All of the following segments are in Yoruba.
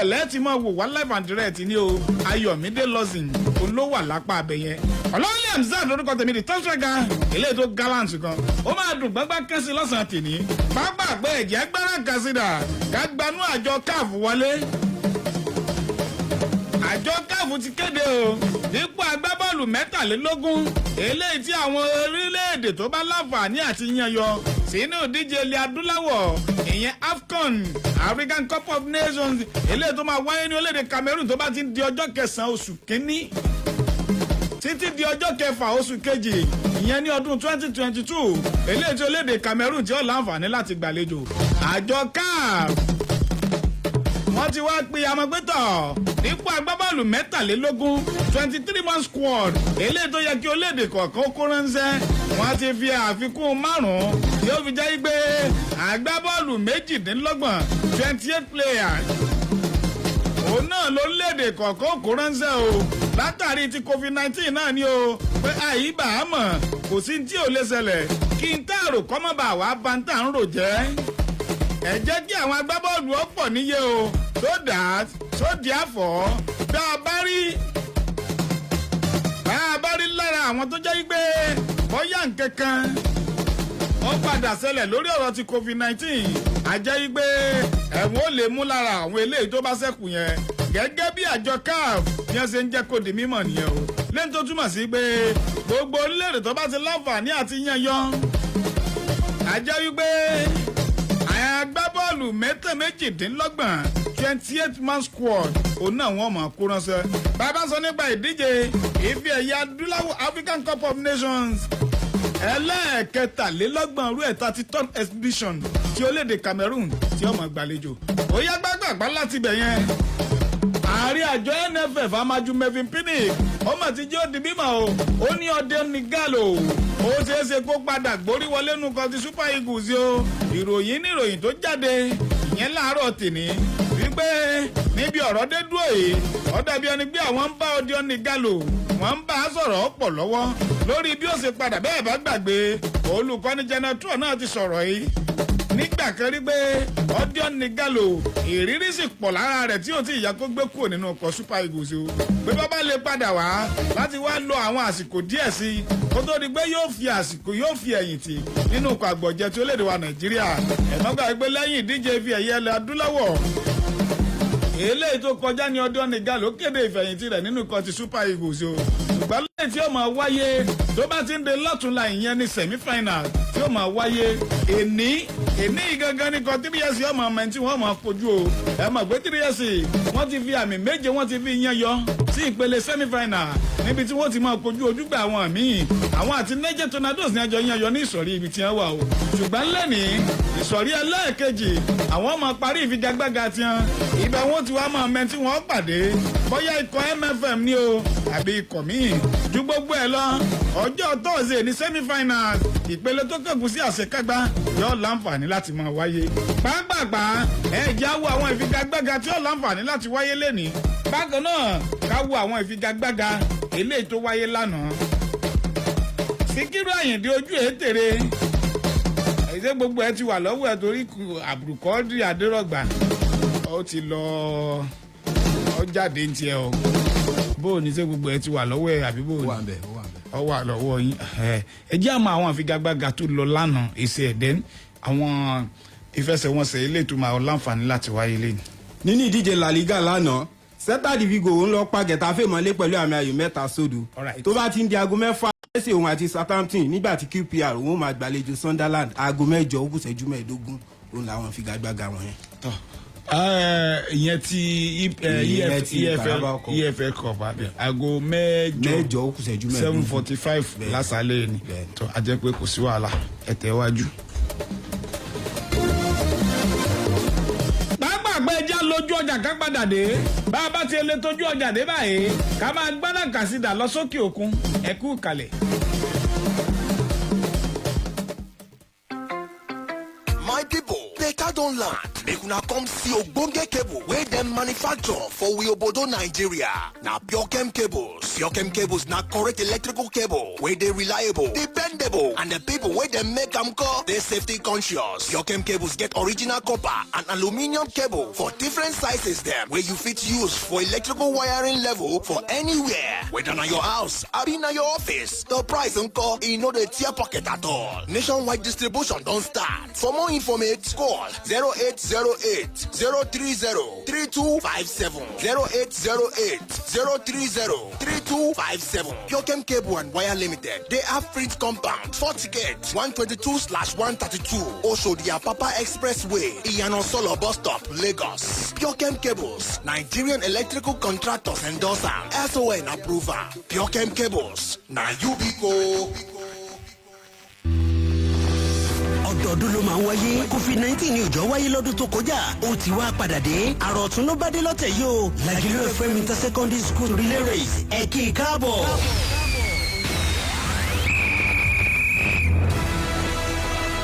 Ibẹ̀ lẹ́ẹ̀tì máa wò wá live and direct ní o. Ayọ̀mídé Lọ́sìn olówó àlápá abẹ yẹn. Ọlọ́ọ̀lẹ́ Hamzat lórúkọ tèmi, di tọ́sọ̀gà eléyìí tó gallant gan. Ó máa dùn gbọ́ngbà kẹ́sì lọ́sàn-án tèmi. Pápá àgbẹ̀ ẹ̀jẹ̀ agbára kàṣídà ká gbanú àjọ CAF wọlé. Àjọ CAF ti kéde o dípò agbábọ́ọ̀lù 23 eléyìí tí àwọn orílẹ̀-èdè tó bá láǹfààní àti yan yọ sínú ìdíje ilẹ̀ adúláwọ̀, ìyẹn AFCON, African Cup of Nations, eléyìí tó máa wáyé ní orílẹ̀-èdè Cameroon tó bá ti ń di ọjọ́ 9 oṣù 1 títí di ọjọ́ 6 oṣù 2, ìyẹn ní ọdún 2022, eléyìí tí orílẹ̀-èdè Cameroon tí ó láǹfààní láti gbàlejò. Àjọ CAF, wọ́n ti wá pe amọ̀gbẹ́tọ̀ nípò agbábọ́ọ̀lù 23, 23 man squad, eléyìí tó yẹ kí orílẹ̀-èdè kọ̀ọ̀kan kó ránṣẹ́. Wọ́n ti fi àfikún márùn-ún tí ó fi jẹ́ pé agbábọ́ọ̀lù 28, 28 players, òun náà lórílẹ̀-èdè kọ̀ọ̀kan kó ránṣẹ́ o, látàrí ti COVID-19 náà ni o, pé àyíbá àmọ̀ kò sí tí ò lè ṣẹlẹ̀, kí n táàrò kọ́mọ́bà wàá bá ń tà ń rò jẹ́. Ẹ jẹ́ kí àwọn agbábọ́ọ̀lù ọ̀pọ̀ níye o, so that, so therefore, bá a bá rí lára àwọn tó jẹ́ pé bóyá nǹkan kan ó padà ṣẹlẹ̀ lórí ọ̀rọ̀ ti COVID-19, a jẹ́ pé ẹ̀wọ̀n ó lè mú lára àwọn eléyìí tó bá ṣẹ́kù yẹn, gẹ́gẹ́ bí àjọ CAF yẹn ṣe ń jẹ́ kó di mímọ̀ nìyẹn o. Lẹ́yìn tó túmọ̀ sí pé gbogbo orílẹ̀-èdè tó bá ti láǹfààní àti yan yan, a jẹ́ wípé agbábọ́ọ̀lù 28, 28 man squad, òun náà wọ́n mọ̀ kó ránṣẹ́. Bàbá sọ nípa ìdíje ife ẹ̀yẹ adúláwọ̀, African Cup of Nations ẹlẹ́ẹ̀kẹtàlélọ́gbọ̀n rú ẹ̀, 33rd edition, tí orílẹ̀-èdè Cameroon tí ó máa gbàlejò. Ó yá, gbàgbàgbà láti bẹ̀ yẹn, ààrẹ àjọ NFF, Amaju Melvin Pinnick, ó mà ti jẹ́ ó di mímọ̀ o. Ó ní Odion Ighalo, ó ṣeé ṣe kó padà gbórí wọlé nù kan ti Super Eagles o. Ìròyìn ní ìròyìn tó jáde ìyẹn láàárọ̀ tìní wípé níbi ọ̀rọ̀ dé dúró yìí, ó dàbí ẹni pé àwọn ń bá Odion Ighalo, wọ́n ń bá a sọ̀rọ̀ ọ̀pọ̀ lọ́wọ́ lórí bí ó ṣe padà. Bẹ́ẹ̀ bá gbàgbé, olùkọ́ni Gernot Rohr náà ti sọ̀rọ̀ yìí nígbà kan rí pé Odion Ighalo, ìrírí sì pọ̀ lára rẹ̀ tí ó ti ìyá kó gbé kúrò nínú ọkọ̀ Super Eagles o, pé bàbá lè padà wá láti wá lo àwọn àsìkò díẹ̀ sí i kó tó di pé yóò fi àsìkò yóò fi ẹ̀yìn tì nínú ọkọ̀ àgbọ̀jẹ̀ tí ó léde wa Nàìjíríà. Ẹ̀mọ́gbà pé lẹ́yìn ìdíje ife ẹ̀yẹ ilẹ̀ adúláwọ̀ eléyìí tó kọjá ní Odion Ighalo kéde ìfẹ̀yìntì rẹ̀ nínú ikọ̀ ti Super Eagles o. Ṣùgbọ́n lẹ́yìn tí ó máa wáyé tó bá ti ń de lọ́túnla, ìyẹn ní semi-final tí ó máa wáyé. Èní èní gangan ní kan 3SC ọmọ ọmọ ẹni tí wọ́n máa kojú o. Ẹ mọ̀ pé 3SC, wọ́n ti fi àmì 7, wọ́n ti fi yan yọ sí ìpele semi-final, níbi tí wọ́n ti máa kojú ojúgbà àwọn míì. Àwọn àti Niger Tornadoes ní ẹjọ́ yan yọ ní ìsọ̀rí ibi tí wọ́n wà o. Ṣùgbọ́n lẹ́nìí, ìsọ̀rí ẹlẹ́ẹ̀kejì, àwọn máa parí ìfigagbága tiwọn. Ibẹ̀ wọ́n ti wá máa mẹ́ tí wọ́n pàdé, bóyá ikọ̀ MFM ní o àbí ikọ̀ míì. Ju gbogbo ẹ̀ lọ, ọjọ́ Thursday ní semi-final, ìpele tó kẹ́gùn sí àṣekágbá, yóò láǹfààní láti máa wáyé. Pápápá, ẹ jẹ́ á wo àwọn ìfigagbága tí yóò láǹfààní láti wáyé lẹ́nìí. Bákan náà, ká wo àwọn ìfigagbága eléyìí tó wáyé lánàá. Síkírù Àyìndé, ojú ètèrè ẹ̀ṣẹ́, gbogbo ẹ ti wà lọ́wọ́ ẹ, torí Àbùkọ́dì Adérọ̀gbà ó ti lọ, ó jáde ń tiẹ̀ o. Bó o ní, ṣé gbogbo ẹ ti wà lọ́wọ́ ẹ àbí bó o ní? Ó wà ń bẹ̀, ó wà ń bẹ̀. Ó wà lọ́wọ́ yín. Ẹ jẹ́ àmọ́ àwọn àfigagbága tó lọ lánàá, èsì ẹ̀dẹ́n àwọn ìfẹsẹ̀wọnsẹ̀ ilé tó máa láǹfààní láti wáyé lẹ́nu. Nínú ìdíje La Liga lánàá, Celta de Vigo ń lọ pa Getafe mọ́lé pẹ̀lú àmì ayò 3-0. Tó bá ti ń di aago 6, Chelsea òun àti Southampton, nígbà tí QPR òun máa gbàlejò Sunderland. Aago 8 ó kù ìṣẹ́jú 15 òun làwọn figagbága wọn yẹn. Tọ́ ìyẹn ti Ìyẹn ti EFL Carabao Cup. EFL Cup àbí aago 8 8 ó kù ìṣẹ́jú 15. 7:45 lásàálẹ̀ ni. Bẹ́ẹ̀ni. Tó a jẹ́ pé kò sí wàhálà, ẹ tẹ̀ wájú. Pápákọ̀, ẹja lójú ọjà, ká padà dé. Bá a bá ti lè tójú ọjà dé báyìí, ká máa gbádà kàsídà lọ sókè òkun. Ẹ kú kalẹ̀. My people, better don land. Make una Una come see ogbonge cable wey dem manufacture for we obodo Nigeria. Na Purechem Cables. Purechem Cables na correct electrical cable wey dey reliable, dependable, and the people wey dem make am call dey safety conscious. Purechem Cables get original copper and aluminium cable for different sizes dem wey you fit use for electrical wiring level for anywhere. Whether na your house, abi na your office, the price nko, e no dey tear pocket at all. Nationwide distribution don start. For more information, call 0808 030 3257, 0808 030 3257. Purechem Cable and Wire Limited. They have Fritz Compound, 40 Gate, 122/132. Oshodi Apapa Expressway, Iyano Solo Bus Stop, Lagos. Purechem Cables, Nigerian Electrical Contractors endorser, SON approver. Purechem Cables, na Ubico. Ọdọọdún ló máa ń wáyé. COVID-19 ní òjò wáyé lọ́dún tó kọjá, ó ti wá padà dé. Àrò ọ̀tún ló bá dé lọ́tẹ̀ yìí o. Lagelu FM Inter Secondary School Relay Race, ẹ kí i káàbọ̀.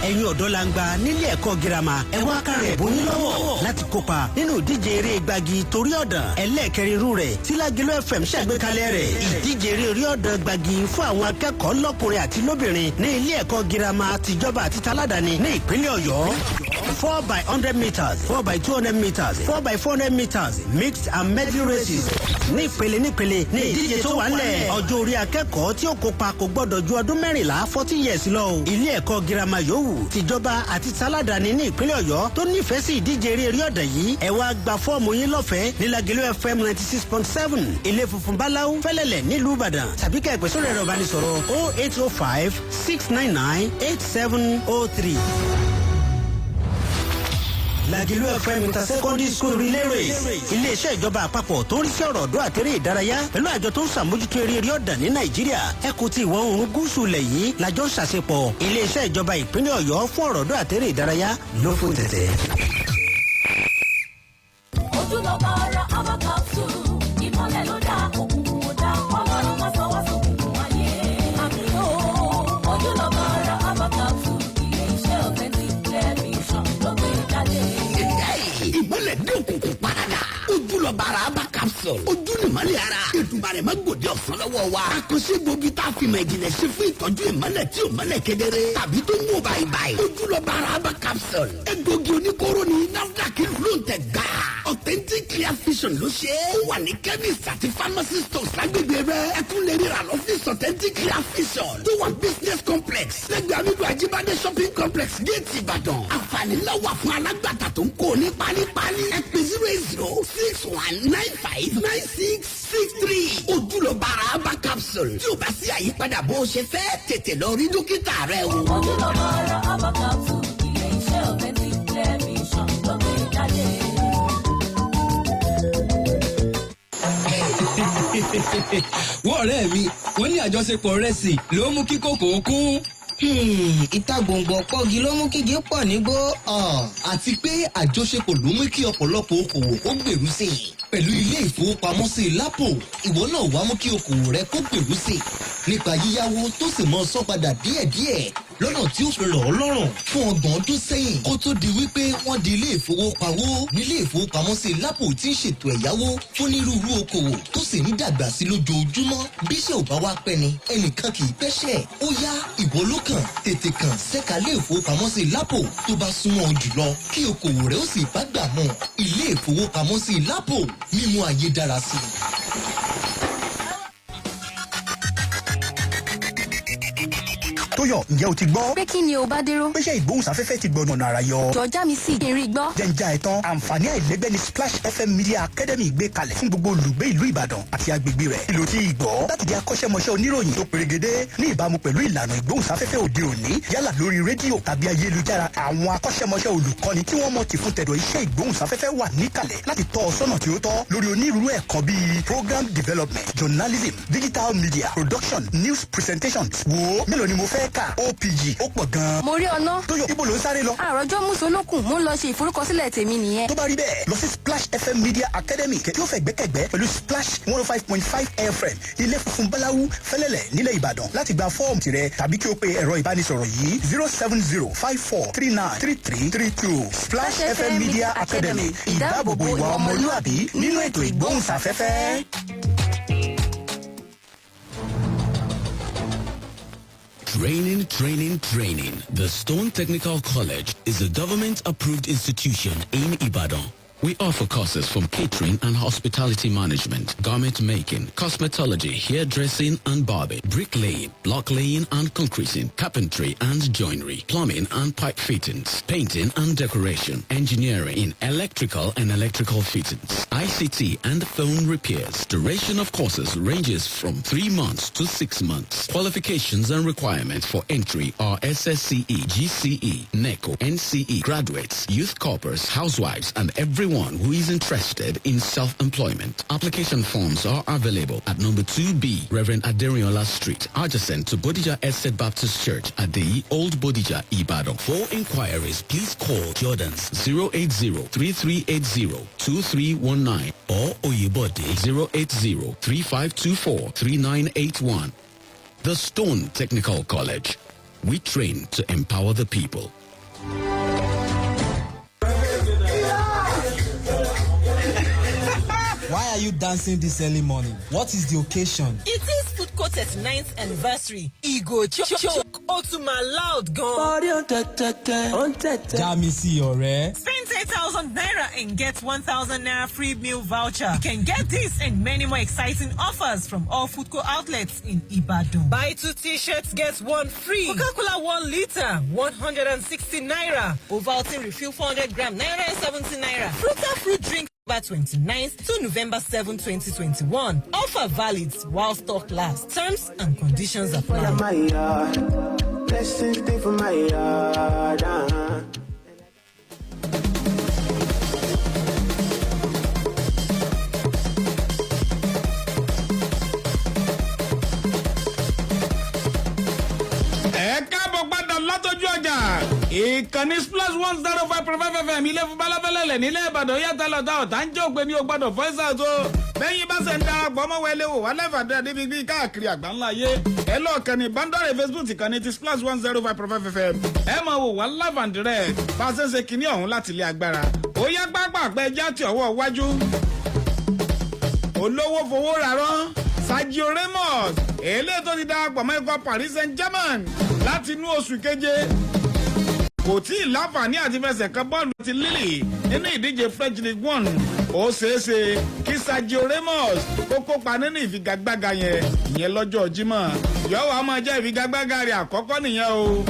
Ẹ̀yin ọ̀dọ́ la ń gba nílé ẹ̀kọ́ girama, ẹ wá kárẹ̀ ẹ̀bùn yín lọ́wọ́ láti kópa nínú ìdíje eré gbági torí ọ̀dàn ẹlẹ́ẹ̀kẹrin irú rẹ̀ tí Lágẹ̀lú FM ṣàgbékalẹ̀ rẹ̀. Ìdíje eré orí ọ̀dàn gbági fún àwọn akẹ́kọ̀ọ́ lọ́kùnrin àti lóbìnrin ní ilé ẹ̀kọ́ girama tìjọba àti taládàáni ní ìpínlẹ̀ Ọ̀yọ́: 4 by 100 meters, 4 by 200 meters, 4 by 400 meters, mixed and medley races. Nípele nípele ní ìdíje tó wà ńlẹ̀. Ọjọ́ orí akẹ́kọ̀ọ́ tí ó kópa kò gbọ́dọ̀ ju ọdún 14, 14 years lọ o. Ilé ẹ̀kọ́ girama yòówù tìjọba àti taládàáni ní ìpínlẹ̀ Ọ̀yọ́ tó nífẹ̀ẹ́ sí ìdíje eré eré ọ̀dàn yìí, ẹ wá gba fọ́ọ̀mù yín lọ́fẹ̀ẹ́ ní Lágẹ̀lú FM 96.7, ilé funfun báláú, Fẹ́lẹ́lẹ̀, nílùú Ìbàdàn, tàbí kẹ́ ẹ pè sórí ẹ̀rọ ìbánisọ̀rọ̀ 08056998703. Lágẹ̀lú FM Inter Secondary School Relay Race. Iléeṣẹ́ ìjọba àpapọ̀ tó ń rí sí ọ̀rọ̀ ọ̀dọ́ àtẹrẹ ìdárayá pẹ̀lú àjọ tó ń ṣàmójútó eré eré ọ̀dàn ní Nàìjíríà, ẹkùn ti ìwọ̀ oòrùn gúúsù ilẹ̀ yìí làjọ ń ṣàṣepọ̀. Iléeṣẹ́ ìjọba ìpínlẹ̀ Ọ̀yọ́ fún ọ̀rọ̀ ọ̀dọ́ àtẹrẹ ìdárayá ló fún tẹ̀tẹ̀. Ojúlọ́ba ara herbal capsule, ìmọ̀lẹ̀ ló dá, òkùnkùn ò dá. Ọlọ́run má sọ wá sókùnkùn ayé, àmín o. Ojúlọ́ba ara herbal capsule, ilé iṣẹ́ Authentic Clear Vision ló gbé jáde. Ìmọ̀lẹ̀ dé, òkùnkùn parada. Ojúlọ́ba ara herbal capsule. Ojú ni ìmọ̀lẹ̀ ara. Èdùmàrè má gbòde ọ̀sán lọ́wọ́ wa. Àkànṣe gbòógì tá a fi mọ̀ ìjìnlẹ̀ ṣe fún ìtọ́jú ìmọ̀lẹ̀ tí ò mọ̀lẹ̀ kedere tàbí tó ń wò báyìí. Ojúlọ́ba ara herbal capsule. Egbògi oníkóró ni, NAFDAC ló ń tẹ̀ gbà. Authentic Clear Vision ló ṣe é. Ó wà ní chemist àti pharmacy stores lágbègbè rẹ. Ẹ tún lè ríra lọ́fíìsì Authentic Clear Vision tó wà Business Complex, lẹ́gbẹ̀ẹ́ Amidu Ajibade Shopping Complex, Gate, Ìbàdàn. Àǹfààní ńlá wà fún alágbàtà tó ń kó ní pálípálí. Ẹ pè 08061959663. Ojúlọ́ba ara herbal capsule, tí o bá sí àyípadà bó o ṣe fẹ́, tètè lọ rí dókítà rẹ o. Ojúlọ́ba ara herbal capsule, ilé iṣẹ́ Authentic Clear Vision ló gbé jáde. Wọ́n ọ̀rẹ́ mi, wọ́n ní àjọṣepọ̀ rẹ̀ sì ló mú kí kòkó kún. Ìta gbòǹgbò pọ́gi ló mú kígi pọ̀ nígbó. Àti pé àjọṣepọ̀ ló mú kí ọ̀pọ̀lọpọ̀ okòwò kó gbèrú sí i. Pẹ̀lú ilé ìfowópamọ́sí Lápò, ìwọ náà wàá mú kí okòwò rẹ kó gbèrú sí i nípa yíyáwó tó sì mọ sọ padà díẹ̀díẹ̀ lọ́nà tí ó fi rọ̀ ọ́ lọ́rùn. Fún 30 ọdún sẹ́yìn, kó tó di wípé wọ́n di ilé ìfowópawó, nílé ìfowópamọ́sí Lápò tí ń ṣètò ẹ̀yáwó fún onírúurú okòwò tó sì ń dàgbà sí lójoojúmọ́. Bíṣẹ́ ò bá wá pẹ́ ni, ẹnìkan kì í pẹ́ṣẹ̀. Ó yá, ìwọ ló kàn. Tètè kàn sẹ́ka ilé ìfowópamọ́sí Lápò tó bá súnmọ́ ọ jùlọ kí okòwò rẹ ó sì bá gbà mọ́. Ilé ìfowópamọ́sí Lápò, mímú ayé dára sí i. Tóyọ̀, ǹjẹ́ o ti gbọ́? Pé kí ni o bá dérò? Pé iṣẹ́ ìgbóhùnsáfẹ́fẹ́ ti gbọ̀nà àrà yọ. Jọ, já mi sí kí n rí gbọ́. Jẹ́ ń já ẹ tán. Àǹfààní àìlẹ́gbẹ́ ni Splash FM Media Academy gbé kalẹ̀ fún gbogbo olùgbé ìlú Ìbàdàn àti agbègbè rẹ̀. Ìlò tí ìgbọ́ láti di akọ́ṣẹ́mọṣẹ́ oníròyìn tó perégedé ní ìbámu pẹ̀lú ìlànà ìgbóhùnsáfẹ́fẹ́ òde òní, yálà lórí rédíò tàbí ayélujára. Àwọn akọ́ṣẹ́mọṣẹ́ olùkọ́ni tí wọ́n mọ̀ ti fún tẹ̀dọ̀ iṣẹ́ ìgbóhùnsáfẹ́fẹ́ wà níkàlẹ̀ láti tọ́ ọ sọ́nà tí ó tọ́ lórí onírúurú ẹ̀kọ́ bíi program development, journalism, digital media production, news presentation. Wo mélòó ni mo fẹ́ fẹ́ kà, OPG ó pọ̀ gan-an. Mo rí ọ̀nà. Tóyọ̀, ibo ló ń sáré lọ? Àròjọ Mùsùlùkùn, mo ń lọ ṣe ìforúkọsílẹ̀ tèmi nìyẹn. Tó bá rí bẹ́ẹ̀, lọ sí Splash FM Media Academy tí ó fẹ́ gbẹ́kẹ̀gbẹ́ pẹ̀lú Splash 105.5 FM, ilé funfun báláwú, fẹ́lẹ́lẹ̀ nílẹ̀ Ìbàdàn, láti gba fọ́ọ̀mù tirẹ̀ tàbí kí o pe ẹ̀rọ ìbánisọ̀rọ̀ yìí 07054393332. Splash FM Media Academy, ìdáàbòbò ìwà ọmọlúàbí nínú ètò ìgbóhùnsáfẹ́fẹ́. Training, training, training. The Stone Technical College is a government-approved institution in Ibadan. We offer courses from catering and hospitality management, garment making, cosmetology, hairdressing and barbing, bricklaying, blocklaying and concreting, carpentry and joinery, plumbing and pipe fittings, painting and decoration, engineering in electrical and electrical fittings, ICT and phone repairs. Duration of courses ranges from 3 months to 6 months. Qualifications and requirements for entry are SSCE, GCE, NECO, NCE, graduates, youth corpers, housewives, and everyone who is interested in self-employment. Application forms are available at number 2B, Reverend Aderiola Street, adjacent to Bodija Estate Baptist Church at the Old Bodija, Ibadan. For inquiries, please call Jordans 080-3380-2319 or Oyebode 080-3524-3981. The Stone Technical College. We train to empower the people. Why are you dancing this early morning? What is the occasion? It is Food Court 39th anniversary. E go choke ó tún máa loud gan. Body on tẹ̀tẹ̀tẹ̀. Já mi sí ọ̀rẹ́. Spend 10,000 naira and get 1,000 naira free meal voucher. You can get this and many more exciting offers from all Foodco outlets in Ibadan. Buy two t-shirts, get one free. Coca-Cola 1 liter, 160 naira. Ovaltine refill 400 gram, 970 naira. Fruta fruit drink. October 29th to November 7, 2021. Offer valid while stock lasts. Terms and conditions apply. Blessings stay for my yard. Ẹ káàbọ̀ padà látọjú ọjà, ìkànnì Splash 105.5 FM, ilé fún balabẹ́lẹ̀lẹ̀ nílẹ̀ Ìbàdàn. Yàtọ̀ lọ́tà ọ̀tá ń jẹ́ òpè ní o gbọ́dọ̀ voice out o. Bẹ́yìn bá ṣe ń darapọ̀ mọ́ wẹlé wò wá lẹ́fàdé níbi bí káàkiri àgbáńlá ayé, ẹ lọ́ọ̀kan ní bandore Facebook, ìkànnì ti Splash 105.5 FM, ẹ máa wò wá live and direct bá a ṣe ń ṣe kinní ọ̀hún láti ilé agbára. Ó yá, pápá àpẹ jáde ọwọ́ iwájú. Olówó fowó rárán, Sergio Ramos, eléyìí tó ti darapọ̀ mọ́ ikọ̀ Paris Saint-Germain láti inú oṣù keje, kò tí ì láǹfààní àti fẹsẹ̀ kan bọ́ọ̀lù ti Lille nínú ìdíje French League One. Ó ṣeéṣe kí Sergio Ramos kó kópa nínú ìfigagbága yẹn, ìyẹn lọ́jọ́ Jímọ̀. Yọ̀wọ́ a máa jẹ́ ìfigagbága rẹ̀ àkọ́kọ́ nìyẹn o,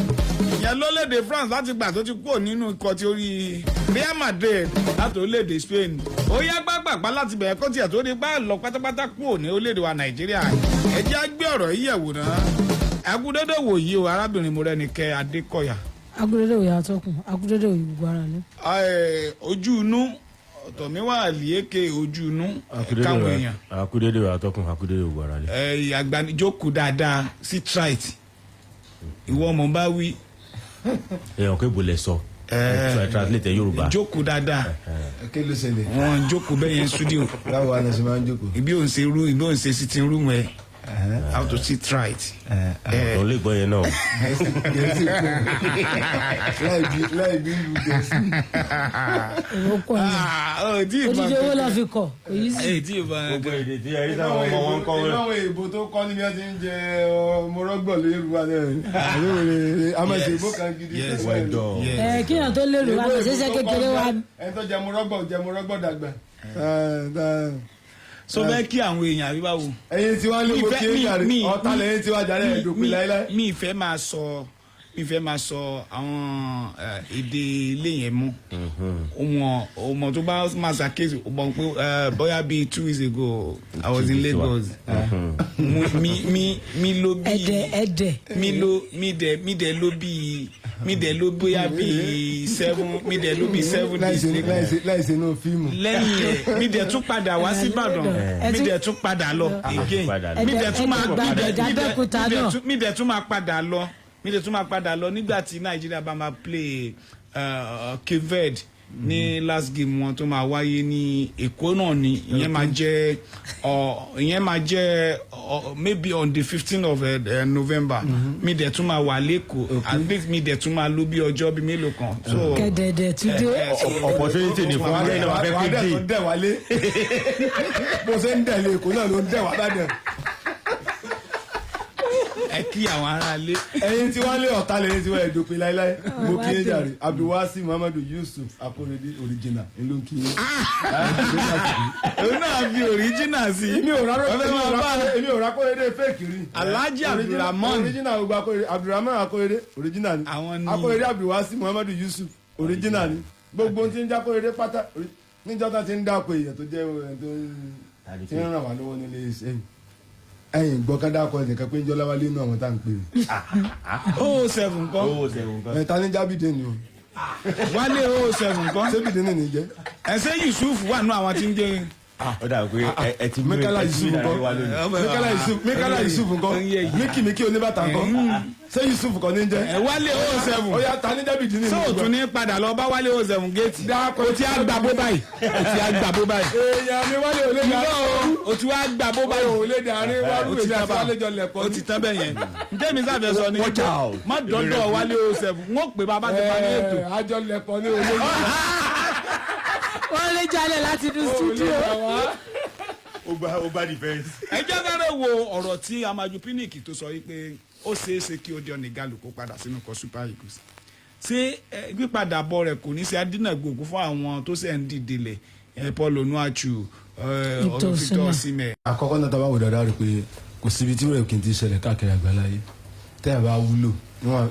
ìyẹn lórílẹ̀‐èdè France láti gbà tó ti kúrò nínú ikọ̀ tí orí Real Madrid láti orílẹ̀‐èdè Spain. Ó yá, gbàgbàgbà láti bẹ̀rẹ̀ kó tiẹ̀ tó di bá lọ pátápátá kúrò ní orílẹ̀‐èdè wa Nàìjíríà, ẹ jẹ́ á gbé ọ̀rọ̀ yìí yẹ̀wò náà. Ẹkúdédé wò yìí o, arábìnrin Mọ́rẹ́nikẹ́ Adékọ̀yà. Agúdédé òye atọ́kùn, agúdédé òye gbogbo ara ní. Ojú inú tọ̀míwá àlìyékè, ojú inú káwọn èèyàn. Akúdédé wa atọ́kùn, akúdédé ògbó ara lé. Àgbàjókòó dáadáa, sit right, ìwọ mọ̀ bá wí. Èèyàn kò bolẹ̀ sọ, ẹ translate Yorùbá. Jókòó dáadáa. Kí ló ṣẹlẹ̀? Wọn jókòó bẹ́ẹ̀ yẹn studio. Báwo wa ni ṣe máa ń jókòó? Ibi ò ń ṣe room, ibi ò ń ṣe sitting room ẹ, how to sit right. Àwọn tó lè gbọ́ yẹn náà. Gẹ̀ẹ́sì kò láì bí ìlú Gẹ̀ẹ́sì. Èrò pọ̀ ní odidi owó la fi kọ̀ èyí sì. Gbogbo èdè tí ẹ rí táwọn ọmọ wọn ń kọ́ wọn. Ìnáwó èèbò tó kọ́ níbi wọ́n ti ń jẹ ọmọ rọ́gbọ̀ lórí wa náà. A máa ṣe èèbò kan gidi. Yes. Well done. Ẹ kíyàn tó lérò wa lọ ṣẹṣẹ kékeré wa. Ẹni tó jẹ mọ́rọ́gbọ̀ jẹ mọ́rọ́gbọ̀ dàgbà. So bẹ́ẹ̀ kí àwọn èèyàn àbí báwo. Ẹyin tí wàá lé mo kí jàre, ọ̀tá lẹ́yìn tí wàá jàre ẹ̀dùnkún láíláí. Mi ìfẹ́ máa sọ àwọn èdè ilé yẹn mú wọn. Ọmọ tó bá máa ṣàkíyèsí, ó mọ̀ pé bóyá bíi 2 weeks ago I was in Lagos. Mi ló bí ẹdẹ ẹdẹ. Mi ló mi dẹ ló bí mi dẹ ló bóyá bíi seven, mi dẹ ló bíi 7 days. Láìsí inú fíìmù. Lẹ́yìn ẹ̀, mi dẹ̀ tún padà wá sí Ìbàdàn, mi dẹ̀ tún padà lọ again, mi dẹ̀ tún máa Ẹgbàdàn, Abẹ́òkúta náà. mi dẹ̀ tún máa padà lọ, Mi lè tún máa padà lọ nígbà tí Nàìjíríà bá máa play Cape Verde ní last game wọn tó máa wáyé ní Èkó náà ni. Ìyẹn máa jẹ́ maybe on the 15 of November. Mi dẹ̀ tún máa wà lẹ́kọ̀ọ́, at least mi dẹ̀ tún máa lò bí ọjọ́ bí mélòó kan. So, Kẹ̀dẹ̀dẹ̀ tún dé. Opportunity ni fún ilé náà, fẹ́ Wà á pé dẹ̀ dé. tó dẹ̀ wálé, bó ṣe ń dẹ̀ lé Èkó náà ló ń dẹ̀ wá bá dẹ̀. Ẹ kí àwọn aráalé. Ẹ̀yin tí wọ́n lé ọ̀tá lẹ́yìn tí wọ́n ẹ̀ dópin láéláé. Mo kí yín jàre. Abdulwasi Muhammadu Yusuf Akorede original ló ń kí yín. Òun náà fi original sí. Èmi ò rárá. Ọ̀fẹ́ máa bá Èmi ò rákòrédé fake rí. Alhaji Abdulrahman. Original gbogbo Akorede. Abdulrahman Akorede original ni. Àwọn ni- Akorede Abdulwasi Muhammadu Yusuf original ni. Gbogbo ohun tí ń jákòrédé pátá níjọ́ tá ti ń dáko èèyàn tó jẹ́ ẹni tó ń tí ń ràn wá lọ́wọ́ nílé iṣẹ́ yìí, ẹ̀yìn gbọ́kán dáko ẹnìkan pé ń jọ́ láwálé inú àwọn tá à ń pè é. 07 kọ́. 07 kọ́. Ẹ̀ ta ní jábìdé ni o. Wálé 07 kọ́. Sébìdé ni ní jẹ́. Ẹsẹ Yusuf wà nù àwọn tí ń jẹ. Ó dà pé ẹ ti mú Mikala ẹ ti mú Yusuf ìdarí wa lónìí. ńkọ́? Mikala Yusuf, Mikala Yusuf ńkọ́? Miki Miki oníbàtà ńkọ́? Ṣé Yusuf kọ́ ní jẹ́? Ẹ Wálé 07. Ó yá, ta ní jábìdé ni? Ṣé òtún ní padà lọ bá Wálé 07 géètì? O ti á gbà bó báyìí, o ti á gbà bó báyìí. Èèyàn mi Wálé ò lè dà. Irọ́ o, o ti wá gbà bó báyìí. Ò lè dà rí wárú. O ti Èmi tán àti bá. Wálé jọ lẹ̀pọ̀. O ti tán bẹ́ẹ̀ yẹn. Ǹjẹ́ mi sáfẹ́ sọ ni Watch out. má dọ́dọ̀ Wálé 07, n ó pè bàbá ti parí ètò. Àjọ lẹ̀pọ̀ ní olóyè. Wọ́n lè jalè láti inú studio. Ó bá defense. Ẹ jẹ́ fẹ́rẹ̀ wo ọ̀rọ̀ tí Amaju Pinnick tó sọ wípé ó ṣeé ṣe kí Odion Ighalo kó padà sínú ikọ̀ Super Eagles. Ṣé pípadà bọ̀ rẹ̀ kò ní ṣe adínàgbòkú fún àwọn tó ṣẹ̀ ń dìde lẹ̀, Paul Onuachu, Victor Victor Osimhen? Àkọ́kọ́ náà, tá a bá wò dáadáa, rí i pé kò síbi tí rẹ̀ kì í ti ṣẹlẹ̀ káàkiri àgbáláyé. Tẹ́ ẹ̀ bá wúlò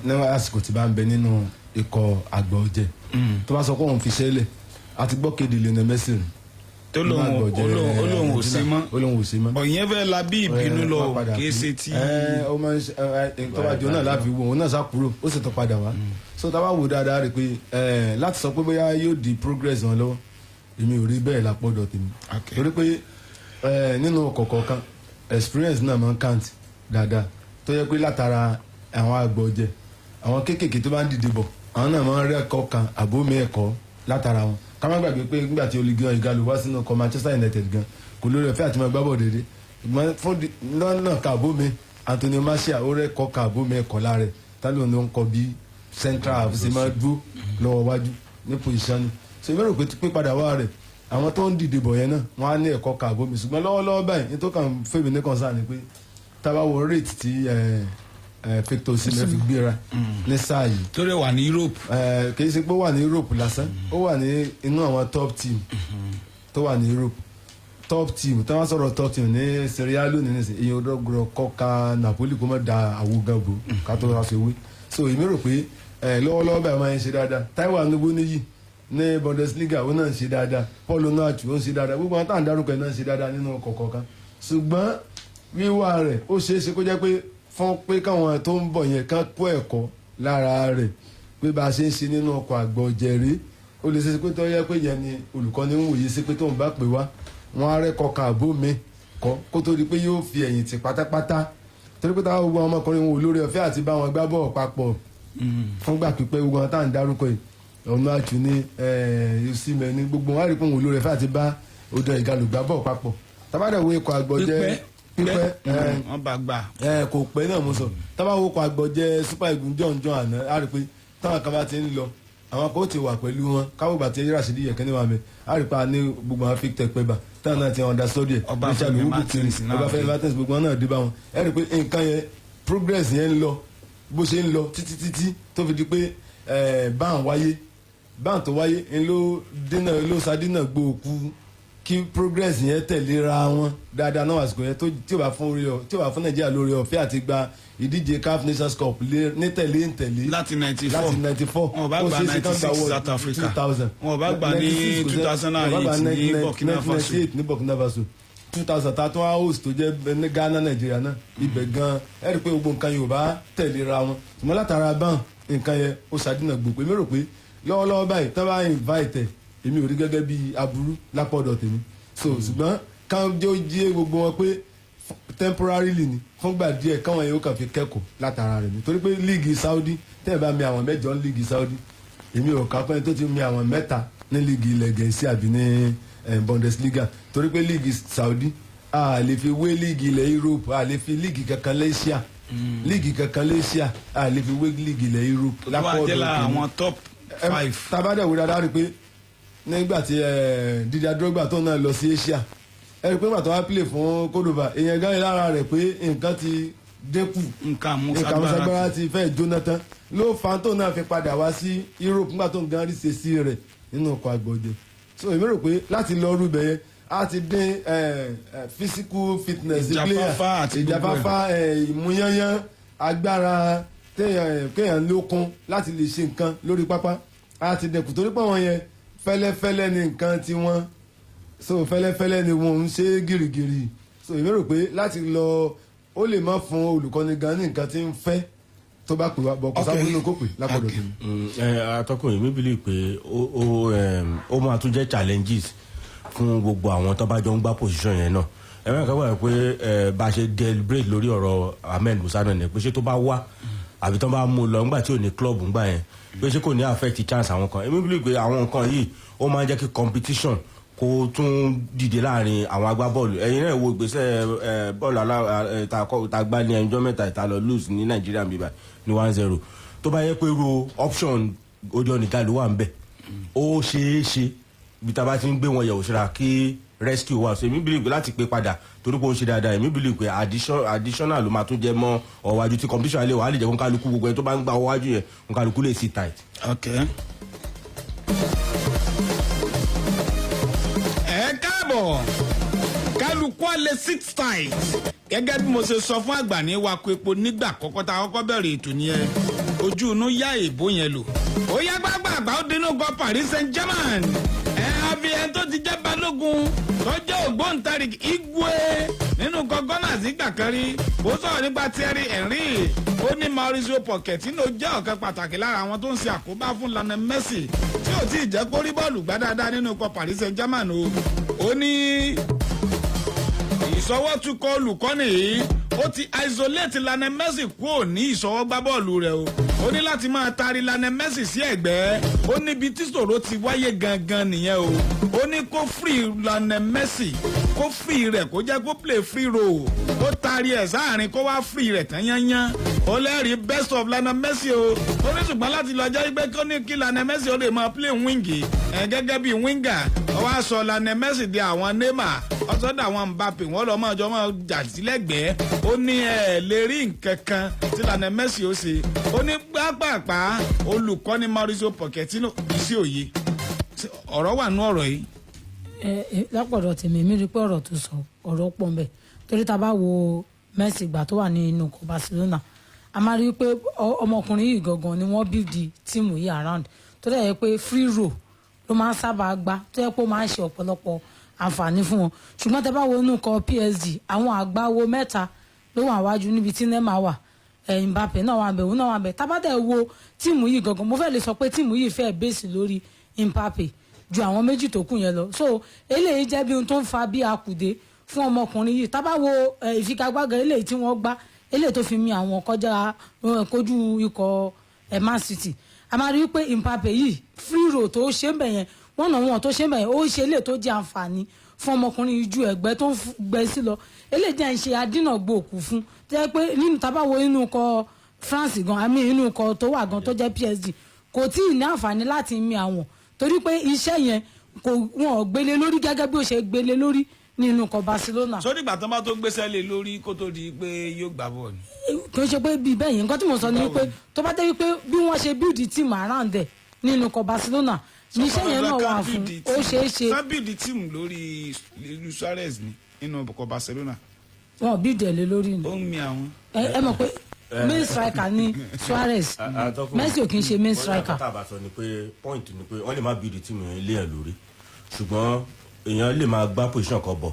níwọ̀n àsìkò tí bá ń bẹ nínú ikọ̀ àgbà ọ̀jẹ̀, tó bá sọ pé òun fi ṣẹlẹ̀, àti gbọ́ kéde Lionel Messi rẹ̀ Tó lóun ò sí mọ́. Ó lóun ò sí mọ́. Ọ̀yẹ́ fẹ́ la bí ìbínú lọ, Wọ́n padà kì í kú. ṣe ti. Ẹ ó máa ń ṣe ẹ ẹ tó bá jọ náà láfi wo òun náà sá kúrò, ó sì tún padà wá. So tá a bá wò dáadáa, rí i pé láti sọ pé bóyá yóò di progress wọn lọ́wọ́, èmi ò rí bẹ́ẹ̀ lápọ̀dọ̀ tèmi, torí pé nínú kọ̀ọ̀kan experience náà máa ń count dáadáa, tó yẹ pé látara àwọn àgbọ̀jẹ̀, àwọn kéékèèké tó bá ń dìde bọ̀, àwọn náà máa ń rí ẹ̀kọ́ kan àbómi ẹ̀kọ́ látara wọn. Ká má gbàgbé pé nígbà tí Odion Ighalo wá sínú ọkọ̀ Manchester United gan, kò lórí ọ̀fẹ́ àti máa gbá bọ̀ déédéé, ṣùgbọ́n fún lọ́nà kàbómi Anthony Martial, ó rẹ́kọ̀ọ́ kàbómi ẹ̀kọ́ lára ẹ̀ tálọ́ ló ń kọ bí central half ṣe máa dúró lọ́wọ́ wájú ní position ni. So ìbéèrè pé pípadà wá rẹ̀, àwọn tó ń dìde bọ̀ yẹn náà, wọ́n á ní ẹ̀kọ́ kàbómi. Ṣùgbọ́n lọ́wọ́lọ́wọ́ báyìí, ní tó kàn fèmí ní concern ni pé tá a bá wo rate tí Victor Osimhen fi gbéra ní sáà yìí, Tó rẹ̀ wà ní Europe. Kì í ṣe pé ó wà ní Europe lásán, ó wà ní inú àwọn top team tó wà ní Europe. Top team tí wọ́n sọ̀rọ̀, top team ní Serie A lónìí nísìnyí, èyàn ọdọ́gbọ̀rọ̀ kọ́ka Napoli kó má da àwo gan bò ká tó wá fi wé. So èmi rò pé lọ́wọ́lọ́wọ́ báyìí máa ń ṣe dáadáa. Taiwo Awoniyi ní Bundesliga, ó náà ń ṣe dáadáa. Paul Onuachu, ó ń ṣe dáadáa. Gbogbo àwọn tá à ń dárúkọ ẹ̀ náà ń ṣe dáadáa nínú kọ̀ọ̀kan kan, ṣùgbọ́n wíwá rẹ̀, ó ṣeé ṣe kó jẹ́ pé fún pé káwọn tó ń bọ̀ yẹn kán kó ẹ̀kọ́ lára rẹ̀ pé bá a ṣe ń ṣe nínú ọkọ̀ àgbọ̀jẹ̀rí. Ó lè ṣe é ṣe pé tó yẹ pé yẹn ni olùkọ́ni ń wòye sí pé tóun bá pè wá, wọn á rẹ́kọ̀ọ́ kan àbó mi kọ́ kó tó di pé yóò fi ẹ̀yìn tì pátápátá, torí pé táwọn gbogbo àwọn ọmọkùnrin wọn ò lórí ọ̀fẹ́ àti bá wọn gbá bọ́ọ̀ papọ̀ fúngbà pípẹ́. Gbogbo àwọn tá à ń dárúkọ yìí, Onuachu ní, Osimhen ní, gbogbo wọn á rí pé wọn ò lórí ọ̀fẹ́ àti bá Odion Ighalo gbá bọ́ọ̀ papọ̀. Tábàdà wo ikọ̀ àgbọ̀jẹ́ pípẹ́, Wọ́n bá gbà. Kò pẹ́ náà mo sọ. Tábà wo ikọ̀ àgbọ̀jẹ́ Super Eagles jọ̀njọ̀ àná, á rí pé táwọn kan bá ti ń lọ, àwọn kan ó ti wà pẹ̀lú wọn. Káwọ́ gbà tí Rashidi Yekini wà mẹ́, á rí pé a ní gbogbo àwọn Victor Peba táwọn náà ti understudy ẹ̀, Ọbáfẹ́mi Richard Martins Owuku, náà Ọbáfẹ́mi dé. Martins, gbogbo wọn náà dé bá wọn. Ẹ rí pé nǹkan yẹn, progress yẹn ń lọ bó ṣe ń lọ títí títí tó fi di pé ban wáyé. Ban tó wáyé ń ló dínà, ló sadínà gbòòkú kí progress yẹn tẹ̀léra wọn dáadáa náà. Àsìkò yẹn tó tí ò bá fún orí ọ tí ò bá fún Nàìjíríà lórí ọ̀fẹ́ àti gba ìdíje CAF Nations Cup ní tẹ̀lé ń tẹ̀lé Láti 94. Láti 94. Wọn ò bá gba 96 South Africa. Wọn ò bá gbà ní 2008 ní Burkina Faso. 1998 ní Burkina Faso, 2000 ta tó wá host tó jẹ́ ní Ghana, Nàìjíríà náà ibẹ̀ gan. Ẹ rí i pé gbogbo nǹkan yóò bá tẹ̀léra wọn, ṣùgbọ́n látara bán nǹkan yẹn, ó ṣàdínà gbogbo. Èmi rò pé lọ́wọ́lọ́wọ́ báyìí, tán bá invite ẹ̀, èmi ò rí gẹ́gẹ́ bí aburú lápọ̀dọ̀ tèmi. So ṣùgbọ́n káwọn jẹ́ ó jí gbogbo wọn pé Temporarily ni, fúngbà díẹ̀, káwọn yóò kàn fi kẹ́kọ̀ọ́ látara rẹ̀ ni, torí pé líìgì Saudi, tẹ́ ẹ bá mi àwọn 8 ní líìgì Saudi, èmi ò ká pẹ́ni tó ti mi àwọn 3 ní líìgì ilẹ̀ Gẹ̀ẹ́sì àbí ní Bundesliga, torí pé líìgì Saudi, a lè fi wé líìgì ilẹ̀ Europe, a lè fi líìgì kankan lẹ́ṣíà, líìgì kankan lẹ́ṣíà, a lè fi wé líìgì ilẹ̀ Europe. Tó wà jẹ́ lára àwọn top five. Tabadẹ wo dáadáa, rí i pé nígbà tí Didier Drogba tó náà lọ sí Asia, ẹ rí i pé nígbà tó wá play fún Cordoba, èèyàn gan lára rẹ̀ pé nǹkan ti dínkù, nǹkan àmúṣagbára ti fẹ́ jóná tán, ló fa tó náà fi padà wá sí Europe nígbà tó ń gan rí ṣe sí rẹ̀ nínú ọkọ̀ àgbọ̀jẹ̀. So èmi rò pé láti lọ rúbẹ̀ yẹn, a ti dín physical fitness player, Ìjáfáfá àti gbogbo ẹ̀. ìjáfáfá, ìmúyányán, agbára téèyàn lókun láti lè ṣe nǹkan lórí pápá, a ti dẹkùn, torí pé àwọn yẹn, fẹ́lẹ́fẹ́lẹ́ ni nǹkan tiwọn. So fẹ́lẹ́fẹ́lẹ́ ni wọn ń ṣe gírígírí. So èmi rò pé láti lọ, ó lè má fún olùkọ́ni gan ní nǹkan tí ń fẹ́ tó bá pè wá bọ̀, kò sábà nínú kó pè lápọ̀dọ̀ tó. Atọ́kùn, èmi believe pé ó máa tún jẹ́ challenges fún gbogbo àwọn tó bá jọ ń gbá position yẹn náà. Ẹ máa kọ́ wà pé bá a ṣe deliberate lórí ọ̀rọ̀ Ahmed Musa náà ni pé ṣé tó bá wá àbí tó bá mú un lọ ńgbà tí ò ní club ńgbà yẹn, pé ṣé kò ní affect chance àwọn kan. Èmi believe pé àwọn nǹkan yìí, ó máa ń jẹ́ kí competition kó tún dìde láàrin àwọn agbábọ́ọ̀lù. Ẹ̀yin náà wo ìgbésẹ̀ bọ́ọ̀lù tá a gbá ní ẹjọ́ mẹ́ta ìta lọ lose ní Nàìjíríà bíbá ní 1-0. Tó bá yẹ pé irú option Odion Ighalo wà ń bẹ̀, ó ṣeé ṣe bí tá a bá ti ń gbé wọn yẹ̀wò síra kí rescue wà. So èmi believe pé láti pé padà, torí pé ó ń ṣe dáadáa, èmi believe pé additional ló máa tún jẹ mọ́ ọ̀wájú tí competition alẹ́ wà á lè jẹ́ kó kálukú, gbogbo ẹni tó bá ń gba ọ̀wájú yẹn, kó kálukú lè sit tight. Okay. Ẹ káàbọ̀, kálukú alẹ́ sit tight. Gẹ́gẹ́ bí mo ṣe sọ fún àgbà ní wakọ̀ epo nígbà kọ́kọ́ tá a kọ́kọ́ bẹ̀rẹ̀ ètò nìyẹn, ojú inú yá èbó yẹn lò. Ó yá gbàgbàgbà, ó dínú gan Paris Saint-Germain. Ẹ àfi ẹni tó ti jẹ́ balógun, tó jẹ́ ògbóǹtarìgì igwe nínú gọ́gọ́nà sígbà kan rí, ó sọ̀rọ̀ nípa Thierry Henry. Ó ní Mauricio Pochettino jẹ́ ọ̀kan pàtàkì lára àwọn tó ń ṣe àkóbá fún Lionel Messi, tí ò tí ì jẹ́ kó rí bọ́ọ̀lù gbá dáadáa nínú ikọ̀ Paris Saint-Germain o. Ó ní ìsọwọ́tukọ̀ olùkọ́ni yìí, ó ti isolate Lionel Messi kúrò ní ìsọwọ́gbá bọ́ọ̀lù rẹ̀ o. Ó ní láti máa taari Lionel Messi sí ẹ̀gbẹ́. Ó níbi tí ṣòro ti wáyé gangan nìyẹn o. Ó ní kó free Lionel Messi, kó free rẹ̀, kó jẹ́ kó play free role, kó taari ẹ̀ sáàrin, kó wá free rẹ̀ tán yányán, ó lẹ́rìí best of Lionel Messi o. Ó ní ṣùgbọ́n láti lọ jẹ́ pé kó ní kí Lionel Messi ó lè máa play wing ẹ̀ gẹ́gẹ́ bí winger, ó wá sọ Lionel Messi di àwọn Neymar, ó sọ dà àwọn Mbappe, wọ́n lọ máa jọ máa jà sílẹ̀gbẹ́. Ó ní ẹ̀ lè rí nǹkan kan tí Lionel Messi ó ṣe. Ó ní pápápá olùkọ́ni Mauricio Pochettino sí òye ọ̀rọ̀ wà nú ọ̀rọ̀ yìí. Ẹ lápọ̀dọ̀ tèmi, mi rí i pé ọ̀rọ̀ tó sọ, ọ̀rọ̀ pọ̀ nbẹ̀, torí tá a bá wo Messi ìgbà tó wà ní inú ikọ̀ Barcelona, a máa rí i pé ọmọkùnrin yìí gangan ni wọ́n build tíìmù yìí around, tó dẹ̀ yẹ pé free role ló máa ń sábà gbá, tó yẹ pé ó máa ń ṣe ọ̀pọ̀lọpọ̀ àǹfààní fún wọn. Ṣùgbọ́n tẹ́ bá wo inú ikọ̀ PSG, àwọn àgbáwo mẹ́ta ló wà wájú níbi tí Neymar wà, Mbappe náà wà bẹ̀, òun náà wà bẹ̀. Tá bá dẹ̀ wo tíìmù yìí gangan, mo fẹ́ lè sọ pé tíìmù yìí fẹ́ base lórí Mbappe ju àwọn méjì tó kù yẹn lọ. So eléyìí jẹ́ bí ohun tó ń fa bí akùdé fún ọmọkùnrin yìí. Tá bá wo ìfigagbága eléyìí tí wọ́n gbá, eléyìí tó fi mi àwọn kọjá kojú ikọ̀ Man City, a máa rí i pé Mbappe yìí, free role tó ṣe ń bẹ̀ yẹn, wọ́n náà wọ́n tó ṣe ń bẹ̀ yẹn, ó ṣe eléyìí tó jẹ́ àǹfààní fún ọmọkùnrin yìí ju ẹ̀gbẹ́ tó ń gbẹ sí lọ. Eléyìí jẹ́ ń ṣe adínàgbò òkú fún, tó jẹ́ pé nínú tá bá wo inú ikọ̀ France gan, àmì inú ikọ̀ tó wà gan tó jẹ́ PSG, kò tí ì ní àǹfààní láti mi àwọn, torí pé iṣẹ́ yẹn kò wọn ò gbélé lórí gẹ́gẹ́ bí ó ṣe gbélé lórí nínú ikọ̀ Barcelona. Sórí ìgbà tó bá tó gbéṣẹ́ lé lórí kó tó di pé yóò gbá bọ́ọ̀lù. Kò ń ṣe pé bíi bẹ́ẹ̀ yẹn. Nǹkan tí mo sọ ni wípé tó bá dé wípé bí wọ́n ṣe build team around ẹ̀ nínú ikọ̀ Barcelona, níṣẹ́ yẹn náà wà fún, ó ṣeé ṣe. Sá build team lórí Luis Suarez ni nínú ikọ̀ Barcelona. Wọn ò build ẹ̀ lé lórí ni. Ó ń mi àwọn. Ẹ mọ̀ pé main striker ni Suarez, Messi ò kì í ṣe main striker. Tá a bá sọ ni pé point ni pé wọ́n lè má build team yẹn lé ẹ̀ lórí, ṣùgbọ́n èèyàn lè máa gbá position kan bọ̀,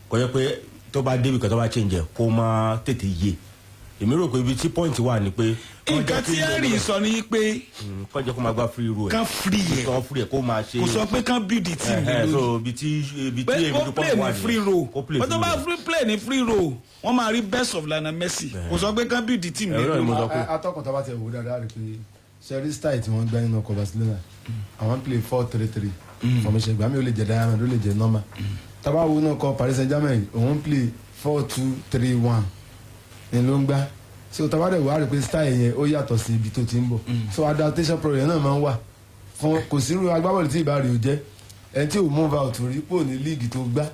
kó jẹ́ pé tó bá débi kan tó bá change ẹ̀, kó má tètè yé. Èmi rò pé ibi tí point wà ni pé. Nǹkan tí Henry sọ ni pé kọ́ jẹ́ kó máa gba free role ẹ̀. Kán free ẹ̀. Kán free ẹ̀ kó máa ṣe. Kò sọ pé kán build the team lé lórí. So ibi tí ibi tí Pé èmi kó tó play point wà ní nìyẹn. free role. Kó play Pé tó free bá role. free play ní free role, wọ́n máa rí best of Lionel Messi. Kò sọ pé kán build the team lé lórí. Atọ́kùn tó bá ti wò dáadáa rí pé sẹ́rí style tí wọ́n gbá nínú ọkọ̀ Barcelona, àwọn ń play 4-3-3 formation. Ìgbà mi ò lè jẹ́ diamond, ó lè jẹ́ normal. Tábà wo náà kọ Paris Saint-Germain, òun ń play 4-2-3-1 ni ló ń gbá. So tábà dẹ̀ wá rí pé style yẹn ó yàtọ̀ sí ibi tó ti ń bọ̀. So adaptation problem náà máa ń wà fún kò sí irú agbábọ́ọ̀lù tí ìbá rè ó jẹ́ ẹni tí ò move out rí pò ní líìgì tó gbá,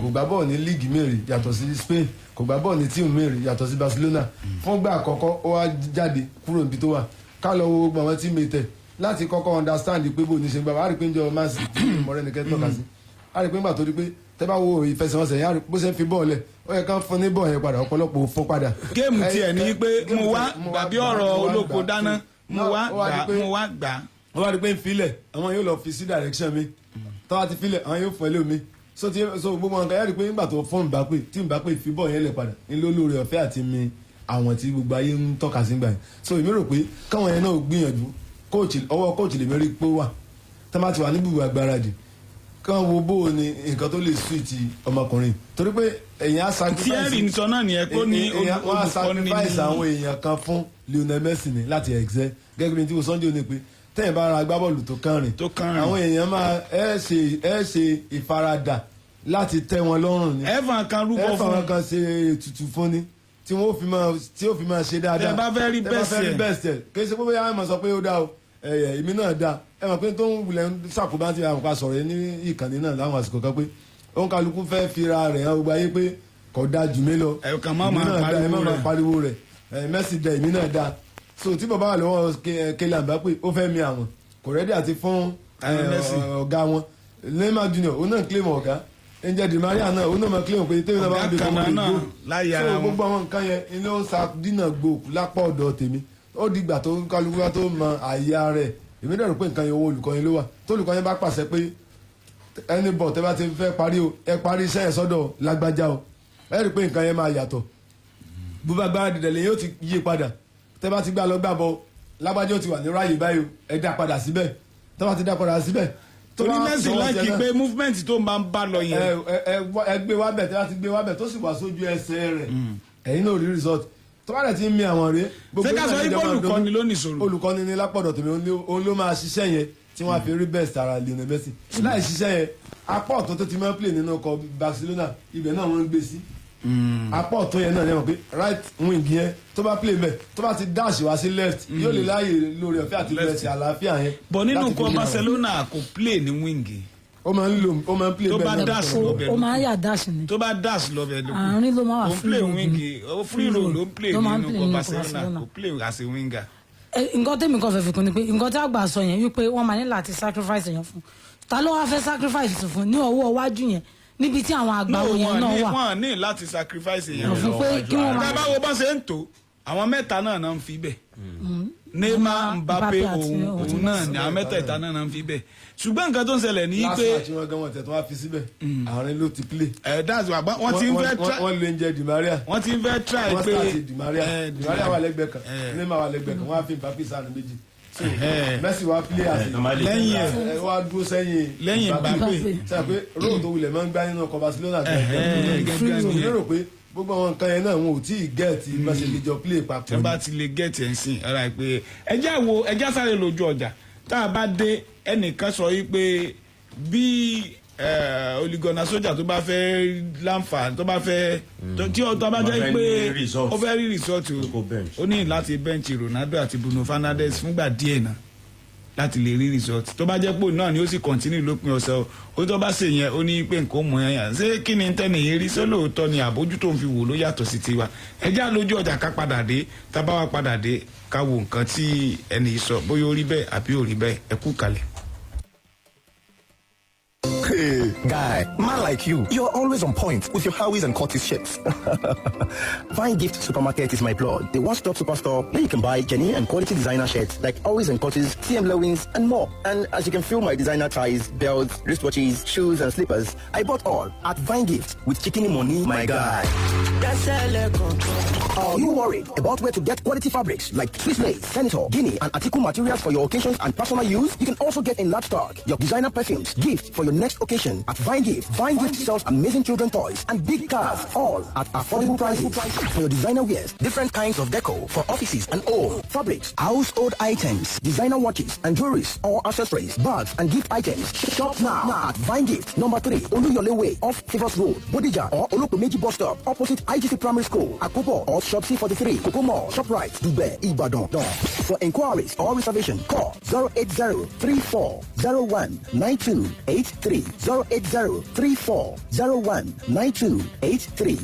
kò gbá bọ́ọ̀ ní líìgì mẹ́rin yàtọ̀ sí Spain, kò gbá bọ́ọ̀ ní tíìmù mẹ́rin yàtọ̀ sí Barcelona. Fúngbà àkọ́kọ́ ó wá jáde kúrò níbi tó wà, ká lọ wo gbogbo àwọn teammate ẹ̀ láti kọ́kọ́ understand pé bó ní ṣe gbà wá. Rí pé ń jọ Man City mọ̀rẹ́nìkẹ́ tọ́ka sí, a rí pé ńgbà tó rí pé tẹ́ bá wo ìfẹsẹ̀wọnsẹ̀ yẹn, a rí bó ṣe ń fi bọ́ọ̀lù ẹ̀, ó yẹ ká fún ní bọ́ọ̀ yẹn padà, ọ̀pọ̀lọpọ̀ ò fún padà. Géèmù tiẹ̀ ní pé mo wá gbàbí ọ̀rọ̀ olóko dáná, mo wá Ó wá di gbà, pé- mo wá gbà. Wọ́n wá rí pé ń filẹ̀, àwọn yóò lọ fi sí direction mi. Tọ́wọ́ ti filẹ̀, àwọn yóò fún ẹ lómi. So ti so gbogbo nǹkan yẹ́rì pé nígbà tó fún Mbappe, tí Mbappe fi bọ́ọ̀ yẹn lẹ̀ padà ní lólórí ọ̀fẹ́ àti mi àwọn tí gbogbo ayé ń tọ́ka sí gbà yẹn. So èmi rò pé káwọn yẹn náà gbìyànjú. Coach, ọwọ́ coach lè mérí pé wà tá bá ti wà níbùgbé agbáradì, kán wo bó o ní nǹkan tó lè suit ọmọkùnrin, torí pé èèyàn á sacrifice. Tí Henry ń sọ náà nìyẹn, kó ní Èèyàn wọ́n á olùkọ́ni ní sacrifice àwọn èèyàn kan fún Lionel Messi ní láti excel. Gẹ́gẹ́ bí tí mo sọ́njú ni pé tẹ́yìn bá ra agbábọ́ọ̀lù tó kánrin, àwọn èèyàn máa ẹ ṣe ìfaradà láti tẹ́ wọn lọ́rùn ni. Ẹ̀fọn kan rúbọ ẹ̀fọn fún. kan ṣe ètùtù fún ni tí wọ́n fi máa tí ó fi máa ṣe dáadáa. Tẹ́ bá fẹ́ rí Tẹ́ bá best fẹ́ rí ẹ̀. best ẹ̀, kì í ṣe pé bóyá ẹ máa sọ pé ó dáa o, ẹ̀yẹ èmi náà dáa. Ẹ mọ̀ pé tó ń wulẹ̀ ń ṣàkóbá tí àwọn kan sọ̀rọ̀ yẹn ní ìkànnì náà láwọn àsìkò kan pé òun kálukú fẹ́ fira rẹ̀ hàn gbogbo ayé pé kò dáa jù mí lọ. Ẹ kàn má Èmi máa náà dáa, ẹ má pariwo máa rẹ̀. pariwo rẹ̀. Ẹ Messi dá, èmi náà dáa. So tí bàbá wà lọ́wọ́ Kylian Mbappe, ó fẹ́ mi àwọn kò rẹ́dí àti fún Messi. ọ̀gá wọn. Neymar Junior, òun náà claim ọ̀gá. Angel Di Maria náà, òun náà máa claim pé tèmi náà bá ń Ọ̀gá bí kan kọ́mọ lè náà gbó. láyé ara So wọn. gbogbo àwọn nǹkan yẹn ilé ó ń sa dínà gbòòkú lápá ọ̀dọ̀ tèmi. Ó dìgbà tó ń kálukú wá tó mọ àyà rẹ̀. Èmi dẹ̀ rò pé nǹkan yẹn, owó olùkọ́ yẹn ló wà. Tó olùkọ́ yẹn bá pàṣẹ pé ẹni bọ̀, tẹ́ bá ti fẹ́ parí o, ẹ parí iṣẹ́ yẹn sọ́dọ̀ lágbájá o, ẹ rí i pé nǹkan yẹn máa yàtọ̀. Bó bá gbára dìde lè yóò ti yí padà. Tẹ́ bá ti gbá lọ gbà bọ̀, lágbájá ó ti wà ní ráàyè báyìí o, ẹ dá padà síbẹ̀. Tẹ́ bá ti dá padà síbẹ̀ tó Torí bá Messi sọ láìkí ọ̀sẹ̀ náà pé movement tó máa ń bá lọ yẹn. Ẹ gbé wá bẹ̀, tẹ́ bá ti gbé wá bẹ̀ tó sì wá sójú ẹsẹ̀ rẹ̀, ẹ̀yin náà rí result. Tó bá dẹ̀ ti ń mi àwọn rèé. Ṣé ká sọ wípé olùkọ́ni ló ní ìṣòro? Olùkọ́ni ní lápọ̀dọ̀ tèmi, òun ló máa ṣiṣẹ́ yẹn tí wọ́n á fi rí best ara Lionel Messi. Láì ṣiṣẹ́ yẹn, apá ọ̀tún tó ti máa ń play nínú ọkọ̀ Barcelona, ibẹ̀ náà wọ́n ń gbé sí apá ọ̀tún yẹn náà, yẹn mọ̀ pé right wing yẹn tó bá play bẹ́ẹ̀, tó bá ti dash wá sí left, yóò lè láàyè lórí ọ̀fẹ́ àti bẹ́ẹ̀ àlàáfíà yẹn Bọ̀ nínú láti fi ikọ̀ rí àwọn. Barcelona, kò play ní wing. Ó máa ń lò, ó máa ń play Tó bẹ́ẹ̀ bá náà. dash lọ́bẹ̀ Ó máa ń yà dash ni. Tó bá dash lọ́bẹ̀ ló kù. Àárín ló máa wà. Ó ń Free play role wing ni. ó free role ló ń play Ló máa ń nínú play ikọ̀ nínú ikọ̀ Barcelona. Barcelona. Kò play as a winger. Nǹkan tèmi kan fẹ́ fi kún ni pé nǹkan tí àgbà sọ yẹn wípé wọ́n máa ní láti sacrifice yẹn fún ta ló wá fẹ́ sacrifice fún ní ọwọ́ iwájú yẹn níbi tí àwọn àgbà No, yẹn wọ́n náà ní wà. wọ́n ní láti sacrifice yẹn. Wọ́n fún pé kí wọ́n máa- Tá a bá wo bá ṣe ń tò, àwọn mẹ́ta náà náà ń fi bẹ̀. Neymar, Mbappe, Mbappe àti òun òun. òun náà ni àwọn mẹ́tẹ̀ẹ̀ta náà náà ń fi bẹ̀. Ṣùgbọ́n nǹkan tó ń ṣẹlẹ̀ ní Last pé match wọn gan, wọn tẹ̀ tó wá fi síbẹ̀, àárín ló ti play. Ẹ that's why wọ́n ti ń fẹ́ try. Wọ́n lo Angel Di Maria. Wọ́n ti ń fẹ́ try Wọ́n pé start Di Maria. Di Maria wà lẹ́gbẹ̀ẹ́ kan, Neymar wà lẹ́gbẹ̀ẹ́ kan, wọ́n á fi Mbappe sáàrin méjì. So Messi wá play àti Lẹ́yìn ẹ̀. ẹ wá dúró sẹ́yìn Lẹ́yìn Mbappe. Sọ pé róò tó wulẹ̀ máa ń gbá nínú ọkọ̀ Barcelona Gẹ́gẹ́ gẹ́gẹ́. So nìyẹn. lérò pé gbogbo àwọn nǹkan yẹn náà, wọn ò tí ì gẹ̀ẹ́tì bá ṣe lè jọ play papọ̀. Tí wọ́n bá ti lè gẹ̀ẹ́tì ẹ̀ ń sìn ara ẹ̀ pé ẹjẹ́ wo, ẹjẹ́ sáré lójú ọjà. Tá a bá dé, ẹnìkan sọ yìí pé bí olùgọ́nà sójà tó bá fẹ́ láǹfààní, tó bá fẹ́ tí ó tó bá jẹ́ Tó bá fẹ́ pé ní result. ó fẹ́ rí result o, ó ní láti bench Ronaldo àti Bruno Fernandes fúngbà díẹ̀ náà láti lè rí result. Tó bá jẹ́ pé òun náà ni ó sì continue lópin ọ̀sẹ̀ o, ó tó bá ṣe yẹn, ó ní pé nǹkan ó mú yẹn yàn. Ṣé kí ni tẹ́nì yìí rí? Ṣé lóòótọ́ ni àbójútó ń fi wò ló yàtọ̀ sí tiwa? Ẹ já lójú ọjà, ká padà dé. Tá bá wa padà dé, ká wo nǹkan tí ẹnì yìí sọ, bóyá ó rí bẹ́ẹ̀ àbí ò rí bẹ́ẹ̀. Ẹ kú kalẹ̀. Guy, man like you, you're always on point with your Howies and Curtis shirts. Fine Gift Supermarket is my plug. The one-stop superstore where you can buy genuine and quality designer shirts like Always and Curtis, TM Lewins, and more. And as you can feel my designer ties, belts, wristwatches, shoes, and slippers, I bought all at Vine Gift with chicken money, my guy. Are you worried about where to get quality fabrics like Swiss lace, Senator, Guinea, and Atiku materials for your occasions and personal use? You can also get in large stock your designer perfumes, gifts for your next occasion at Vine Gift. Vine Gift sells amazing children toys and big cars, all at affordable prices. For your designer wears, different kinds of deco for offices and all, fabrics, household items, designer watches and jewelries or accessories, bags and gift items. Shop now at Vine Gift, number 3, Oluyole Way, off Favors Road, Bodija or Olokumeji Bus Stop, opposite IGC Primary School, Akobo or Shop C43, Kokomo, ShopRite, Dube, Ibadan. For inquiries or reservation, call 080-3401-9283. 080-3401-9283.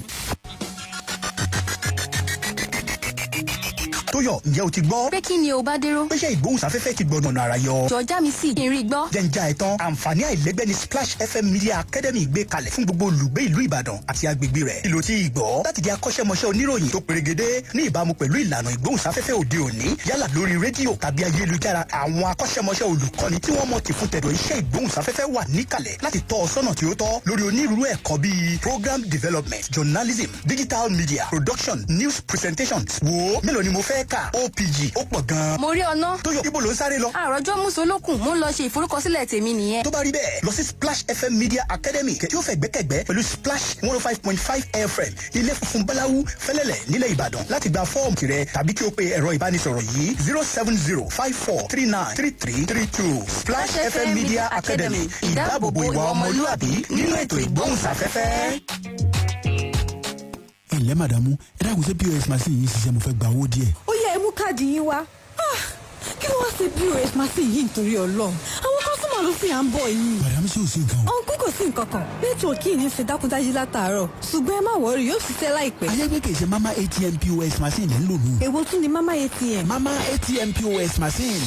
Tóyọ̀, ǹjẹ́ o ti gbọ́? Pé kí ni o bá dérò? Pé iṣẹ́ ìgbóhùnsáfẹ́fẹ́ ti gbọ̀nà àrà yọ. Jọ já mi sí kí n rí gbọ́. Jẹ́njá ẹ̀tàn, àǹfààní àìlẹ́gbẹ́ ni Splash FM Media Academy gbé kalẹ̀ fún gbogbo olùgbé ìlú Ìbàdàn àti agbègbè rẹ̀. Ìlò tí ìgbọ́ láti di akọ́ṣẹ́mọṣẹ́ oníròyìn tó perégedé ní ìbámu pẹ̀lú ìlànà ìgbóhùnsáfẹ́fẹ́ òde òní, yálà lórí rédíò tàbí ayélujára. Àwọn akọ́ṣẹ́mọṣẹ́ olùkọ́ni tí wọ́n mọ̀ tì fún tẹ̀dọ̀ iṣẹ́ ìgbóhùnsáfẹ́fẹ́ wà níkàlẹ̀ láti tọ́ ọ sọ́nà tí ó tọ́ lórí onírúurú ẹ̀kọ́ bíi program development, journalism, digital media, production, news presentation. Wo mélòó ni mo fẹ́ kà? OPG ó pọ̀ gan-an. Mo rí ọ̀nà. Tóyọ̀, ibo ló ń sáré lọ? Àròjọ Mùsùlùkùn, mo ń lọ ṣe ìforúkọsílẹ̀ tèmi nìyẹn. Tó bá rí bẹ́ẹ̀, lọ sí Splash FM Media Academy tí ó fẹ́ gbẹ́kẹ̀gbẹ́ pẹ̀lú Splash 105.5 FM, ilé funfun báláwú, fẹ́lẹ́lẹ̀ nílẹ̀ Ìbàdàn, láti gba fọ́ọ̀mù tirẹ̀ tàbí kí o pe ẹ̀rọ ìbánisọ̀rọ̀ yìí 07054393332. Splash FM Media Academy, ìdáàbòbò ìwà ọmọlúàbí nínú ètò ìgbóhùnsáfẹ́fẹ́. Ẹ ǹlẹ́ màdàmú, ẹ dákun, ṣé POS machine yìí ṣiṣẹ́? Mo fẹ́ gba owó díẹ̀. Ó yẹ ẹ mú káàdì yín wá. Ah, kí ló wá ṣe POS machine yìí nítorí Ọlọ́run? Àwọn customer ló sì à ń bọ̀ yìí. Màdàmú, ṣé ò sí nǹkan o? Ọ̀nkú, kò sí nǹkan kan. Network yìí ń ṣe dákúndájí látàárọ̀, ṣùgbọ́n ẹ má worry, yóò ṣiṣẹ́ láìpẹ́. Ayégbé kì í ṣe Mama ATM POS machine lẹ́ ń lò nù. Èwo tún ni Mama ATM? Mama ATM POS machine.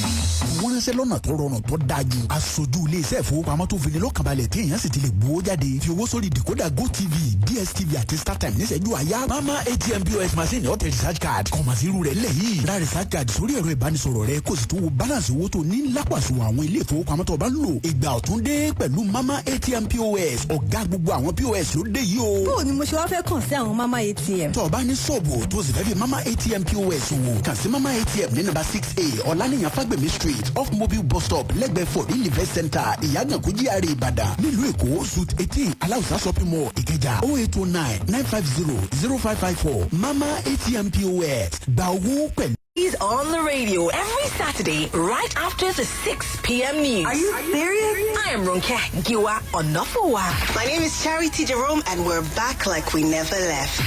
Wọ́n ránṣẹ́ lọ́nà tó rọrùn, tó dájú. Aṣojú iléeṣẹ́ ìfowópamọ́ tó fini lọ́kànbalẹ̀ tí èèyàn sì ti lè gbowó jáde, fi owó sórí decoder GoTV, DSTV àti StarTime níṣẹ́jú àyá. Mama ATM POS machine, ọ̀tẹ̀ research card kọ̀mọ̀sí irú rẹ̀ lẹ̀ yìí. Ra research card sórí ẹ̀rọ ìbánisọ̀rọ̀ rẹ, kó sì tún wo balance owó tó ní lápàṣọ àwọn ilé ìfowópamọ́ tó bá ń lò. Ìgbà ọ̀tún dé pẹ̀lú Mama ATM POS. Ọ̀gá gbogbo àwọn POS ló dé yìí o. Bó o ni mo ṣe wá fẹ́ kàn sí àwọn Mama ATM? Tó o bá ní ṣọ́ọ̀bù tó o sì fẹ́ fi Mama ATM POS wò, kàn sí Mama ATM ní number 6A, Ọ̀lànìyàn Fagbemi Street, off Mobile bus stop, lẹ́gbẹ̀ẹ́ for Event Center, Ìyàgànkú GRA, Ìbàdàn. Nílùú Èkó, Suite 18, Aláùsá Shopping Mall, Ìkẹjà, 08099500554. Mama ATM POS, gba owó pẹ̀lú. He's on the radio every Saturday right after the 6 p.m. news. Are you serious? I am Ronke Giwa Onofuwa. My name is Charity Jerome, and we're back like we never left.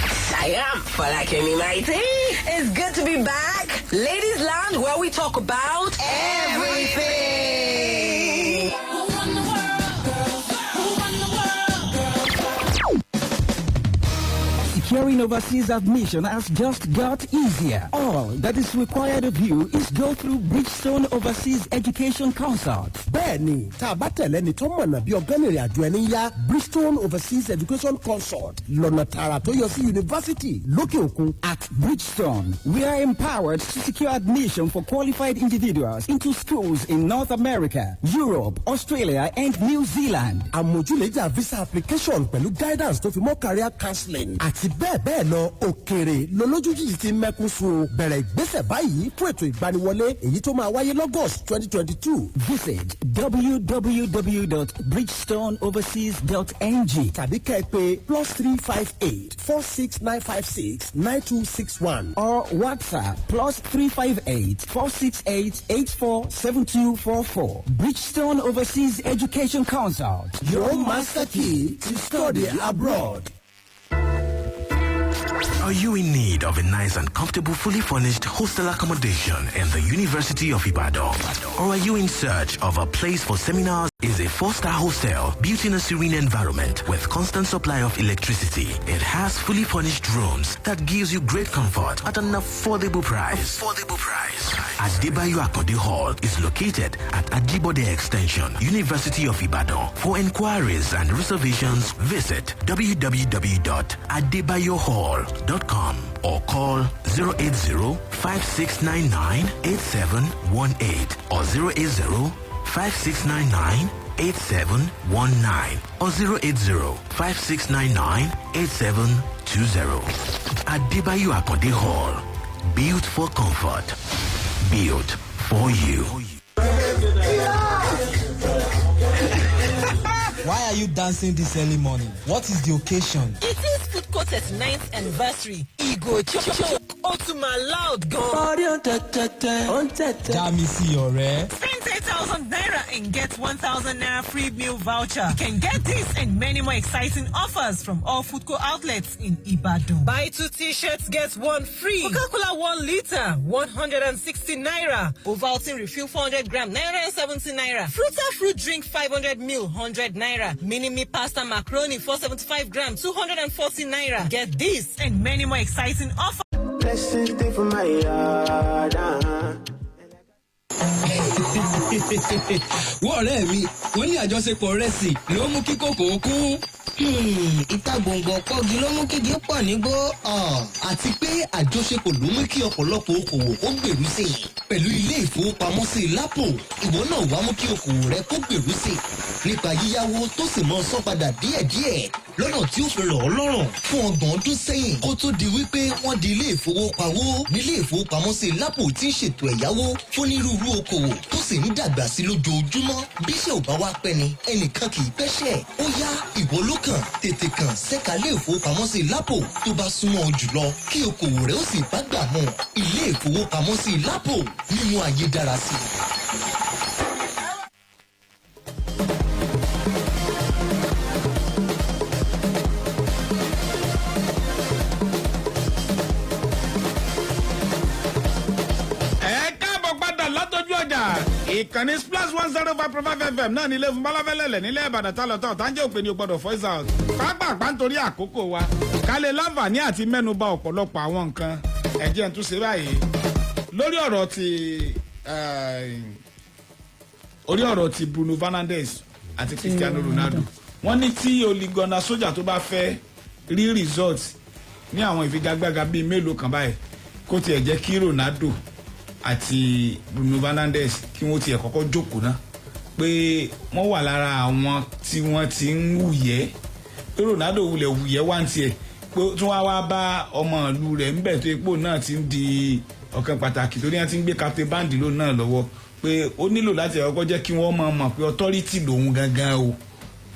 I am Falakemi Mighty. It's good to be back. Ladies Land, where we talk about everything. Securing overseas admission has just got easier. All that is required of you is go through Bridgestone Overseas Education Consult. Bẹ́ẹ̀ni, tá a bá tẹ̀lé ni tó mọ̀nà bí ọgán ìrìn àjò ẹni yá, Bridgestone Overseas Education Consult lọ́nà tààrà tó yọ sí yunifásitì lókè òkun. At Bridgestone, we are empowered to secure admission for qualified individuals into schools in North America, Europe, Australia, and New Zealand. Àmójúlẹ̀jà visa application pẹ̀lú guidance tó fi mọ́ career counseling àti bẹ́ẹ̀ bẹ́ẹ̀ lọ. Òkèrè lolójú yìí ti mẹ́kún sun o. Bẹ̀rẹ̀ ìgbésẹ̀ báyìí fún ètò ìgbaniwọlé èyí tó máa wáyé lọ́gọ́st 2022. Visit www.bridgestoneoverseas.ng tàbí kẹ́ ẹ pé +358 46956 9261 or WhatsApp +358 468 847244. Bridgestone Overseas Education Consult. Your master key to study abroad. Are you in need of a nice and comfortable, fully furnished hostel accommodation in the University of Ibadan? Or are you in search of a place for seminars? Is a 4-star hostel built in a serene environment with constant supply of electricity. It has fully furnished rooms that gives you great comfort at an affordable price. Affordable price. Adebayo Akode Hall is located at Ajibode Extension, University of Ibadan. For inquiries and reservations, visit www.adebayohall.com or call 080-5699-8718 or 080 5699 8719 or 080 5699 8720. Adebayo Akonde Hall. Built for comfort. Built for you. Why are you dancing this early morning? What is the occasion? It is Food Court 39th anniversary. Igo choke. Otuma loud gan. Já mi sí ọ̀rẹ́. Spend 10,000 naira and get 1,000 naira free meal voucher. You can get this and many more exciting offers from all Foodco outlets in Ibadan. Buy two t-shirts, get one free. Coca-Cola 1 liter, 160 naira. Ovaltine refill 400 gram, 970 naira. Fruta fruit drink 500 mil, 100 naira. Mini me pasta macaroni 475 gram, 240 naira. Get this and many more exciting offers. Blessings stay for my yard. Wọ́n ọ̀rẹ́ mi, wọ́n ní àjọṣepọ̀ rẹ̀ sì ló mú kí kòkó kún. Ìta gbòǹgbò pọ́gi ló mú kígi pọ̀ nígbó. Àti pé àjọṣepọ̀ ló mú kí ọ̀pọ̀lọpọ̀ okòwò kó gbèrú sí i. Pẹ̀lú ilé ìfowópamọ́sí Lápò, ìwọ náà wàá mú kí okòwò rẹ kó gbèrú sí i nípa yíyáwó tó sì mọ san padà díẹ̀díẹ̀ lọ́nà tí ó fi rọ̀ ọ́ lọ́rùn. Fún 30 ọdún sẹ́yìn, kó tó di wípé wọ́n di ilé ìfowópawó nílé ìfowópamọ́sí Lápò tí ń ṣètò ẹ̀yáwó fónírúurú okòwò tó sì ń dàgbà sí lójoojúmọ́. Bí iṣẹ́ ò bá wá pẹ́ ni, ẹnìkan kì í pẹ́ṣẹ̀. Ó yá, ìwọ ló kàn, tètè kàn sẹ́ka ilé ìfowópamọ́sí Lápò tó bá súnmọ́ ọ jùlọ kí okòwò rẹ ó sì bá gbà mọ́. Ilé ìfowópamọ́sí Lápò, mímú ayé dára sí i. Ẹ káàbọ̀ padà látọjú ọjà. Ìkànnì Splash 105.5 FM náà nílé fún balafẹ́lẹ́lẹ̀ nílẹ̀ Ìbàdàn tá lọ́tọ̀ táǹjẹ́ òpè ní o gbọ́dọ̀ voice out pápápá nítorí àkókò wa ká lè láǹfààní àti mẹ́nuba ọ̀pọ̀lọpọ̀ àwọn nǹkan. Ẹ̀jẹ̀ ń tún ṣe báyìí lórí ọ̀rọ̀ ti orí ọ̀rọ̀ ti Bruno Fernandes àti Cristiano Ronaldo. Wọ́n ní tí Ole Gunnar Solskjaer tó bá fẹ́ rí result ní àwọn ìfigagbága bíi mélòó kan báyìí, kó tiẹ̀ jẹ́ kí Ronaldo àti Bruno Fernandes kí wọ́n tiẹ̀ kọ́kọ́ jókòó ná, pé wọ́n wà lára àwọn tí wọ́n ti ń wùyẹ́, pé Ronaldo wulẹ̀ wùyẹ́ wá ń tiẹ̀, pé tí wọ́n wá bá ọmọ ìlú rẹ̀ ńbẹ̀ tó ipò náà ti ń di ọ̀kan pàtàkì torí wọ́n ti ń gbé captain band lóun náà lọ́wọ́, pé ó nílò láti ọkọ́ jẹ́ kí wọ́n máa mọ̀ pé authority lòun gangan o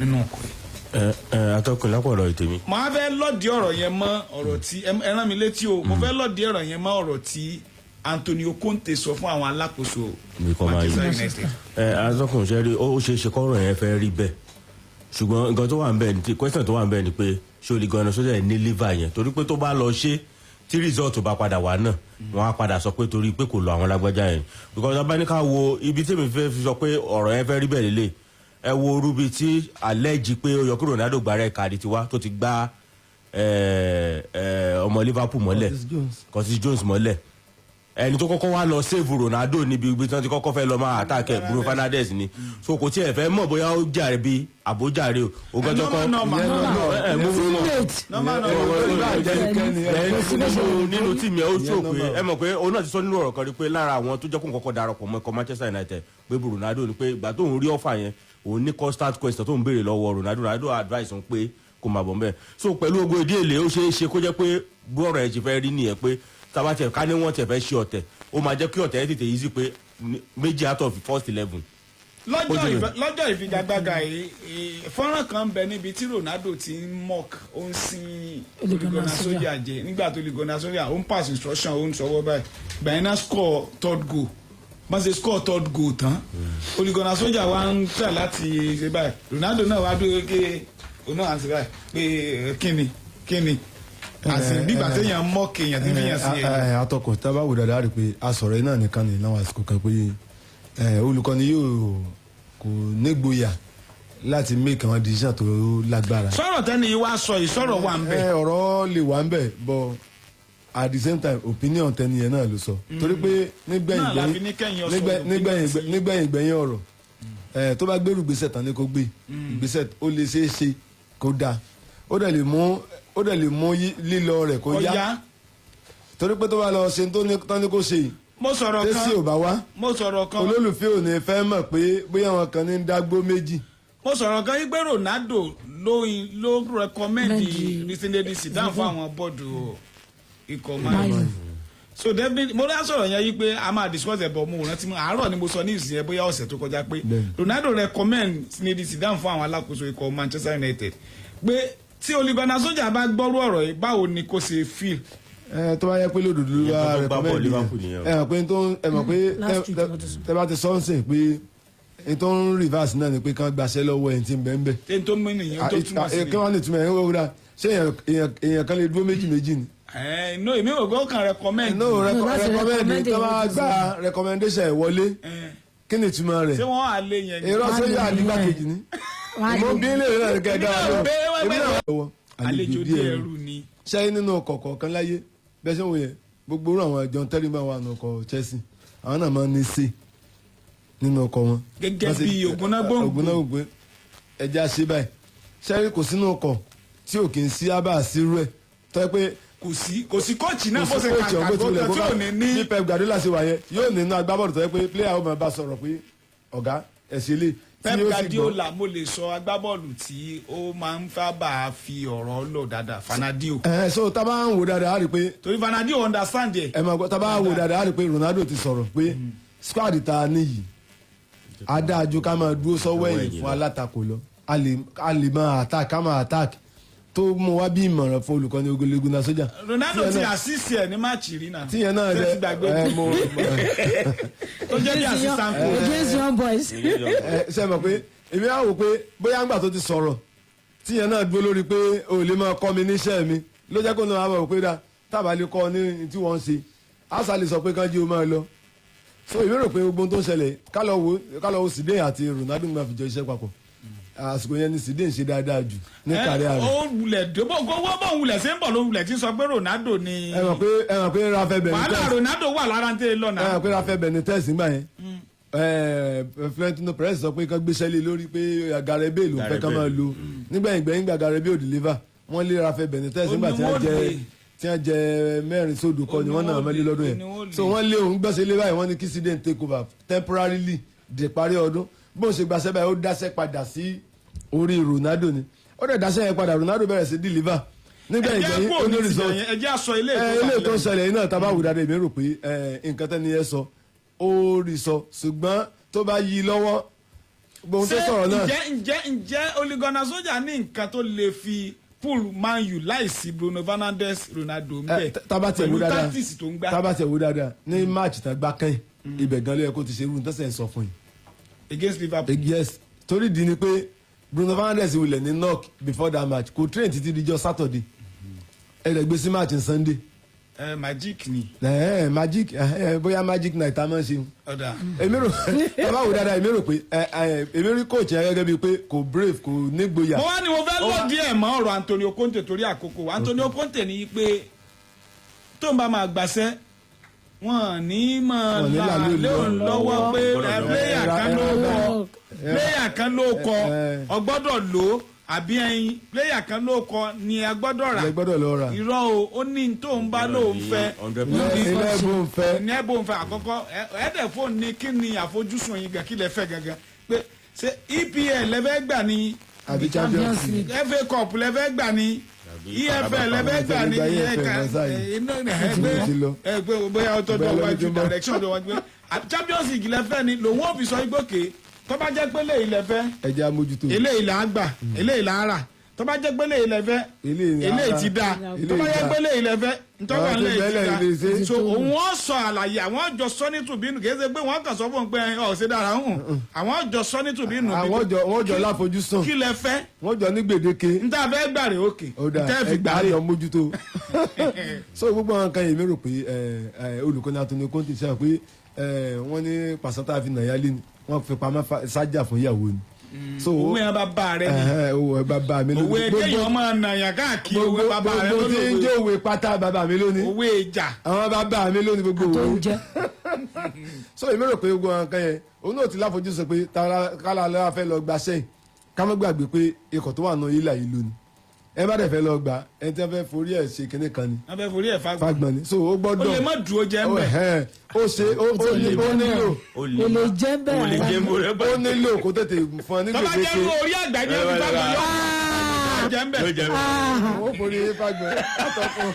nínú ọkọ̀ yìí. Ẹ ẹ atọ́kùn, lápọ̀rọ̀ ìtẹ̀mí. Màá fẹ́ lọ́ọ̀dì ọ̀rọ̀ yẹn mọ́ ọ̀rọ̀ tí ẹ rán mi létí o. Mo fẹ́ lọ́ọ̀dì ọ̀rọ̀ yẹn mọ́ ọ̀rọ̀ tí Antonio Conte sọ fún àwọn alákòóso Nìkan máa Manchester yí. United. Ẹ atọ́kùn, ṣe rí, ó ṣeé ṣe kọ́rọ̀ yẹn fẹ́ rí bẹ́ẹ̀, ṣùgbọ́n nǹkan tó wà ń bẹ̀ ni tí question tó wà ń bẹ̀ ni pé ṣé Ole Gunnar Solskjaer ní liver yẹn, torí pé tó bá lọ ṣe tí result bá padà wà náà, wọ́n á padà sọ pé torí pé kò lọ àwọn lágbájá yẹn, because abáníká wo ibi tí èmi fẹ́ fi sọ pé ọ̀rọ̀ yẹn fẹ́ rí bẹ́ẹ̀ lélẹ̀. Ẹ wo orúbi tí àlẹ́jì pé ó yọ kí Ronaldo gba red card tiwa tó ti gbá ọmọ Liverpool mọ́lẹ̀, Curtis Jones. Curtis Jones mọ́lẹ̀. Ẹni tó kọ́kọ́ wá lọ save Ronaldo níbi ibi tí wọ́n ti kọ́kọ́ fẹ́ lọ máa attack ẹ̀, Bruno Fernandes ni. So kò tiẹ̀ fẹ́ mọ̀ bóyá ó jàre bí àbójàre o. Ogun tó kọ́ nínú tíìmù yẹn, ó sọ pé ẹ mọ̀ pé òun náà ti sọ nínú ọ̀rọ̀ kan rí pé lára àwọn tó jẹ́ kó kọ́kọ́ darapọ̀ mọ́ ikọ̀ Manchester United pé Ronaldo ni, pé ìgbà tóun rí ọ̀fà yẹn, òun ní constant question tóun béèrè lọ́wọ́ Ronaldo. Ronaldo advice òun pé kó máa bọ̀ mbẹ́. So pẹ̀lú ogun ìdí èlé, ó ṣeé ṣe kó jẹ́ pé bí ọ̀rọ̀ ẹ̀ ti fẹ́ rí nìyẹn, pé tábà tiẹ̀ ká ní wọ́n tiẹ̀ fẹ́ ṣe ọ̀tẹ̀, ó máa jẹ́ kí ọ̀tẹ̀ yẹn tètè easy pé méjì out of first 11. Lọ́jọ́ ìfigagbága yìí, fọ́nrán kan ń bẹ níbi tí Ronaldo ti ń mock, ó ń sin Ole Ole Gunnar Gunnar Solskjaer jẹ nígbà tó Ole Gunnar Solskjaer ó ń pass instruction, ó ń sọwọ́ báyìí. Gbàyẹn náà score third goal. Bọ́n ṣe score third goal tán, Ole Gunnar Solskjaer wá ń tẹ̀ láti ṣe báyìí, Ronaldo náà wá dúró ké òun náà wá ń ṣe báyìí pé kíni kíni àti bígbà téèyàn mock èèyàn tí ń fi yàn sí ẹ̀yìn. Atọ́kùn, tá a bá wò dáadáa, rí i pé a sọ̀rọ̀ yìí náà nìkan ní láwọn àsìkò kan pé olùkọ́ni yóò Kò nígboyà láti make àwọn decision tó lágbára. Sọ̀rọ̀ tẹ́ni yìí wá sọ yìí, sọ̀rọ̀ wà ń bẹ̀. Ẹ, ọ̀rọ̀ lè wà ń bẹ̀, but at the same time, opinion tẹ́ni yẹn náà ló sọ. Torí pé nígbẹ̀yìn Náà la fi ní kẹ́yìn ọ̀sọ̀ nígbẹ̀yìn nígbẹ̀yìn gbẹ̀yìn ọ̀rọ̀ ẹ, tó bá gbèrú gbèsè tán ni kò gbé ìgbésẹ̀, ó lè ṣeé ṣe kó dáa, ó dẹ̀ lè mú lílọ rẹ̀ kó Ó yá, yá. Torí pé tó bá lọ ṣe tó ní tán ní kó ṣe yìí, Mo sọ̀rọ̀ kan. tẹ́sí ò bá wá, Mo sọ̀rọ̀ kan. olólùfẹ́ ò ní fẹ́ mọ̀ pé bóyá àwọn kan ní ń dágbó méjì. Mo sọ̀rọ̀ kan yí pé Ronaldo ló recommend Zinedine Zidane fún àwọn bọ́ọ̀dù ikọ̀ Man U. So definitely, mo dá sọ̀rọ̀ yẹn yí pé a máa discuss ẹ̀ bọ̀, mo rántí mo àárọ̀ ni mo sọ ní ìsìn yẹn, bóyá ọ̀sẹ̀ tó kọjá, pé Ronaldo recommend Zinedine Zidane fún àwọn alákòóso ikọ̀ Manchester United, pé tí Ole Gunnar Solskjaer bá gbọ́rú ọ̀rọ̀ yìí, báwo ni kò ṣe feel? Ẹ, tó bá yẹ pé lódodo ló bá Ìyẹn tó gbá bọ́ọ̀lù recommend Liverpool nìyẹn o. ẹ mọ̀ pé tó ẹ mọ̀ pé Last week wọ́n ti sọ. tẹ bá ti sọ ń sìn pé n tó ń reverse náà ni pé kán gbaṣẹ́ lọ́wọ́ ẹ̀ tí ń bẹ́ẹ̀ bẹ́ẹ̀. Ṣé n tó mú nìyẹn tó túmọ̀ sí Kí wọ́n lè túmọ̀ ẹ̀ ń wúra, ṣé èèyàn kan lè dúró méjì méjì ni? Ẹ no, èmi ò gbọ́ kàn recommend. No, recommend, tó bá gba recommendation ẹ̀ wọlé, kí ni ìtumọ̀ rẹ̀? Ṣé wọ́n á lé yẹn ni? Irọ́, sójà àdìgbàkejì ni mo bí lè rẹ̀ kẹ́ dára lọ. Èmi náà lọ́wọ́ àlejò díẹ̀ rú ni. Ṣẹ́yìn nínú ọkọ̀ kọ̀ọ̀kan láyé bẹ́ẹ̀ ṣe ń wò yẹn, gbogbo irú àwọn John Terry máa wà nù ọkọ̀ Chelsea, àwọn náà máa ń ní sí nínú ọkọ̀ wọn. Gẹ́gẹ́ Wọ́n sì- bí ògúnnágbòǹgbò. Ògúnnágbòǹgbò ẹja ṣe báyìí. Ṣẹ́yìn kò sínú ọkọ̀ tí ò kì í sí ábà sírú ẹ̀ tó yẹ pé kò sí kóòtù náà bó ṣe kò sí kàkà coach ọ̀hún tó bó tí ò ní ní. bí Pep Guardiola ṣe wà yẹn, yóò ní inú agbábọ́ọ̀lù tó yẹ pé player ó máa bá sọ̀rọ̀ pé ọ̀gá ẹ̀ ṣe lè tí Pep yóò sì gbọ́. Guardiola, mo lè sọ agbábọ́ọ̀lù tí ó máa ń sábà fi ọ̀rọ̀ lò dáadáa, Fernandinho. Ẹ so tá a bá ń wò dáadáa, a rí i pé Torí Fernandinho understand ẹ̀. Ẹ máa gbọ́, tá a bá wò dáadáa, a rí i pé Ronaldo ti sọ̀rọ̀ pé squad tá a níyì adájú ká máa dúró sọ́wọ́ ẹ̀yìn fún alátakò lọ, a lè máa attack, ká máa attack, tó mú wá bí ìmọ̀ràn fún olùkọ́ni Ole Gunnar Solskjaer. Ronaldo Tíyẹn ti assist ẹ̀ ní máàcì rí náà. Tíyẹn náà Ṣé dẹ ti gbàgbé? Ẹ mo Tó jẹ́ bí assistant coach. Against Young Boys. Ẹ ṣe mọ̀ pé èmi á wò pé bóyá ńgbà tó ti sọ̀rọ̀, tíyẹn náà dúró lórí pé o lè máa kọ́ mi níṣẹ́ mi, ló jẹ́ kó náà wá wò pé dá tábà lè kọ́ ọ ní tí wọ́n ń ṣe, àṣà lè sọ pé kán jí o máa lọ. So èmi rò pé gbogbo ohun tó ń ṣẹlẹ̀, ká lọ wo Zidane àti Ronaldo máa fi jọ iṣẹ́ papọ̀. Àsìkò yẹn ni Zidane ṣe dáadáa jù ní kárí rẹ̀. Ó wulẹ̀ débò owó bọ̀ wulẹ̀ ṣe ń bọ̀ ló wulẹ̀ tí ń sọ pé Ronaldo ni. Ẹ mọ̀ pé Rafael Benitez Wàhálà Ronaldo wà lára ń tẹ́ lọ́nà. Ẹ mọ̀ pé Rafael Benitez nígbà yẹn, Florentino Perez sọ pé kán gbéṣẹ́ lé lórí pé Gareth Bale ló ń fẹ́ kán máa lo. Nígbẹ̀yìn gbẹ̀yìn gbà, Gareth Bale ò deliver, wọ́n lé Rafael Benitez nígbà tí wọ́n jẹ tí wọ́n jẹ 4-0 kọ́ ni wọ́n náà mẹ́lẹ́ lọ́dún yẹn. So wọ́n lé òun gbẹ́sẹ̀ lé báyìí, wọ́n ní kí Zidane take over temporarily di parí ọdún. Bó ń ṣe gbaṣẹ́ báyìí, ó dáṣẹ́ padà sí orí Ronaldo ni. Ó dẹ̀ dáṣẹ́ yẹn padà, Ronaldo bẹ̀rẹ̀ sí deliver. Nígbẹ̀yìn gbẹ̀yìn, ó ní result. Ẹ jẹ́ àsọ ilé Ilé tó ń ṣẹlẹ̀ yìí náà, tá a bá wù dáadáa, èmi rò pé nǹkan tẹ́ni yẹn sọ, ó rí sọ, ṣùgbọ́n tó bá yí lọ́wọ́ gbogbo ohun tó sọ̀rọ̀ náà. Ǹjẹ́ Ole Gunnar Solskjaer ní nǹkan tó lè fi pull Man U láìsí Bruno Fernandes, Ronaldo ń bẹ Tábà tiẹ̀ wò pẹ̀lú dáadáa, tactics tó ń gbá? Tábà tiẹ̀ wò dáadáa, ní match tán gbá kẹ́yìn, ibẹ̀ gan ló yẹ kó ti ṣe irú nǹkan sẹ̀ sọ fún yìí. Against Liverpool. Yes, torí di ni pé Bruno Fernandes wulẹ̀ ní knock before that match, kò train títí dijọ́ Saturday, ẹ lè gbé sí match Sunday. Ẹ magic ni. Ẹ magic, ẹ bóyá magic night a máa ń ṣe. Ọ̀dà. Èmi rò, tábà wò dáadáa, èmi rò pé ẹ èmi rí coach yẹn gẹ́gẹ́ bíi pé kò brave, kò nígboyà. Mo wá ní mo fẹ́ lọ díẹ̀ mọ́ ọ̀rọ̀ Antonio Conte torí àkókò. Antonio Conte ní pé tó ń bá máa gbàṣẹ́, wọn ní máa Wọn ní là là lé léun lọ́wọ́ pé pléyà kan ló kọ, pléyà kan ló kọ ọgbọ́dọ̀ lò ó, àbí ẹyin pléyà kan ló kọ ni a gbọ́dọ̀ rà. Ẹ gbọ́dọ̀ lọ rà. Irọ́ o, ó ní tó ń bá lóun fẹ́. Ilé ẹ̀bùn fẹ́. Ní ẹ̀bùn fẹ́ àkọ́kọ́ ẹ̀ẹ́dẹ̀ fóònù ní kí ni àfojúsùn yín gan, kí lẹ fẹ́ gangan, pé ṣé EPL lẹ fẹ́ gbà ní àbí Champions League? FA Cup lẹ fẹ́ gbà ní, EFL lẹ fẹ́ gbà ní? Ẹgbẹ́ bóyá ó tọ́jú ọwájú direction tó wájú pé Champions League lẹ fẹ́ ni lòun ò fi sọ igbókè. Tó bá jẹ́ pé léyìí lẹ fẹ́, ẹ jẹ́ amójútó. Eléyìí là á gbà, eléyìí là á rà. Tó bá jẹ́ pé léyìí lẹ fẹ́, eléyìí ti dáa. Tó bá jẹ́ pé léyìí lẹ fẹ́, ntọ́gbà léyìí ti dáa. So òun ó sọ àlàyé, àwọn jọ sọ ní tùbínú, kì í ṣe pé wọ́n kàn sọ fún un pé ọ̀ ṣe dára hùn. Àwọn jọ sọ ní tùbínú. Àwọn jọ, wọ́n jọ láfojúsùn. Kí lẹ fẹ́? Wọ́n jọ ní gbèdéke. N ta fẹ́ gbà rè, òkè. Ó dáa, N tẹ́ fi ẹ gbà rè. gbà mójútó. So gbogbo àwọn kan yìí, mi rò pé olùkọ́ni Antonio Conte ṣe pé wọ́n ní pàṣán tá a fi nà yálé ni. Wọ́n fi pamọ́ sájà fún ìyàwó ni. So Òwe yẹn bàbá rẹ ni. Ẹ̀hẹ́n, òwe bàbá mi lónìí. Òwe kéèyàn máa nàyàn káàkiri, òwe bàbá rẹ gbogbo tí ń lónìí. jẹ́ òwe pátá, bàbá mi lónìí. Òwe ìjà. Àwọn bàbá mi lónìí gbogbo òwe. So èmi rò pé gbogbo àwọn kan yẹn, òun náà ti láfojúsùn pé kálá lọ́wọ́ fẹ́ lọ gba sẹ́yìn. Ká má gbàgbé pé ikọ̀ tó wà nù ilà yìí lónìí, ẹ bá dẹ̀ fẹ́ lọ gbà, ẹni tí wọ́n fẹ́ forí ẹ̀ ṣe kinní kan ni. Wọ́n fẹ́ forí ẹ̀ fagbọn. Fagbọn ni, so ó gbọ́dọ̀. Ó lè má dúró jẹ́ ń bẹ̀. Ẹ̀hẹ́n, ó ṣe ó nílò. Ó lè jẹ́ bẹ́ẹ̀. Ó lè jẹ́ bẹ́ẹ̀. Ó nílò kó tètè fún ọ ní Tọ́ba jẹ́ irú orí àgbà ní orí fagbọn yóò jẹ́ ń bẹ̀. Ó forí fagbọn látọkùn.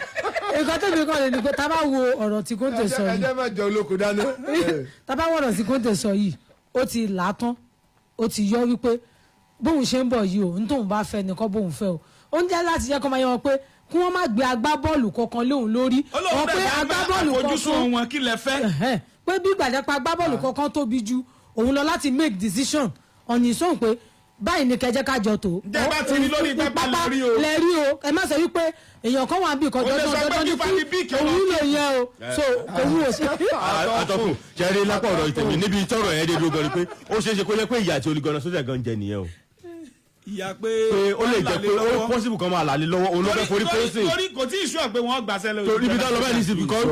Nǹkan tó mi kọ́ lè ní pé tá a bá wo ọ̀rọ̀ tí Conte sọ yìí, Ẹjẹ má jẹ olóko dáná. tá a bá wo ọ̀rọ̀ tí Conte sọ yìí, ó ti là á tán, ó ti yọ wípé bóun ṣe ń bọ̀ yìí o, ní tóun bá fẹ́ nìkan bóun fẹ́ o. Ó ń jẹ́ láti jẹ́ kó máa yẹ wọn pé kí wọ́n má gbé agbábọ́ọ̀lù kankan léun lórí. Olóhùn Ọ̀ pé bẹ́ẹ̀ bá agbábọ́ọ̀lù àfojúsùn kankan wọn kí lẹ fẹ́. Ẹ̀hẹ́n, pé bí gbàdẹ́pọ̀ agbábọ́ọ̀lù kankan tóbi ju òun lọ láti make decision on his own pé báyìí ni kẹjẹ kájọ tó. Ǹjẹ́ bá ti rí lórí pápá lórí o. Lẹ rí o, ẹ má sọ wípé èèyàn kan wà bí kan Ó lè dandan sọ pé dandan kí ní Fadi kí Bíkì lọ. òun lè yẹ o, so òun ò sí. Atọ́kùn, jẹ́rí lápá ọ̀rọ̀ ìtẹ̀mí níbi tọ́rọ̀ yẹn dé dúró gan ni pé ó ṣeé ṣe kó jẹ́ pé ìyà àti olùgọ́nà sójà gan jẹ nìyẹn o. Ìyá pé Pé ó lè jẹ́ pé ó possible kan máa là lé lọ́wọ́, òun ló fẹ́ forí kóńsìn. Torí kò tí ì sú àpé wọ́n gbàṣẹ́ lórí. Torí ibi tá lọ báyìí ní síbi kan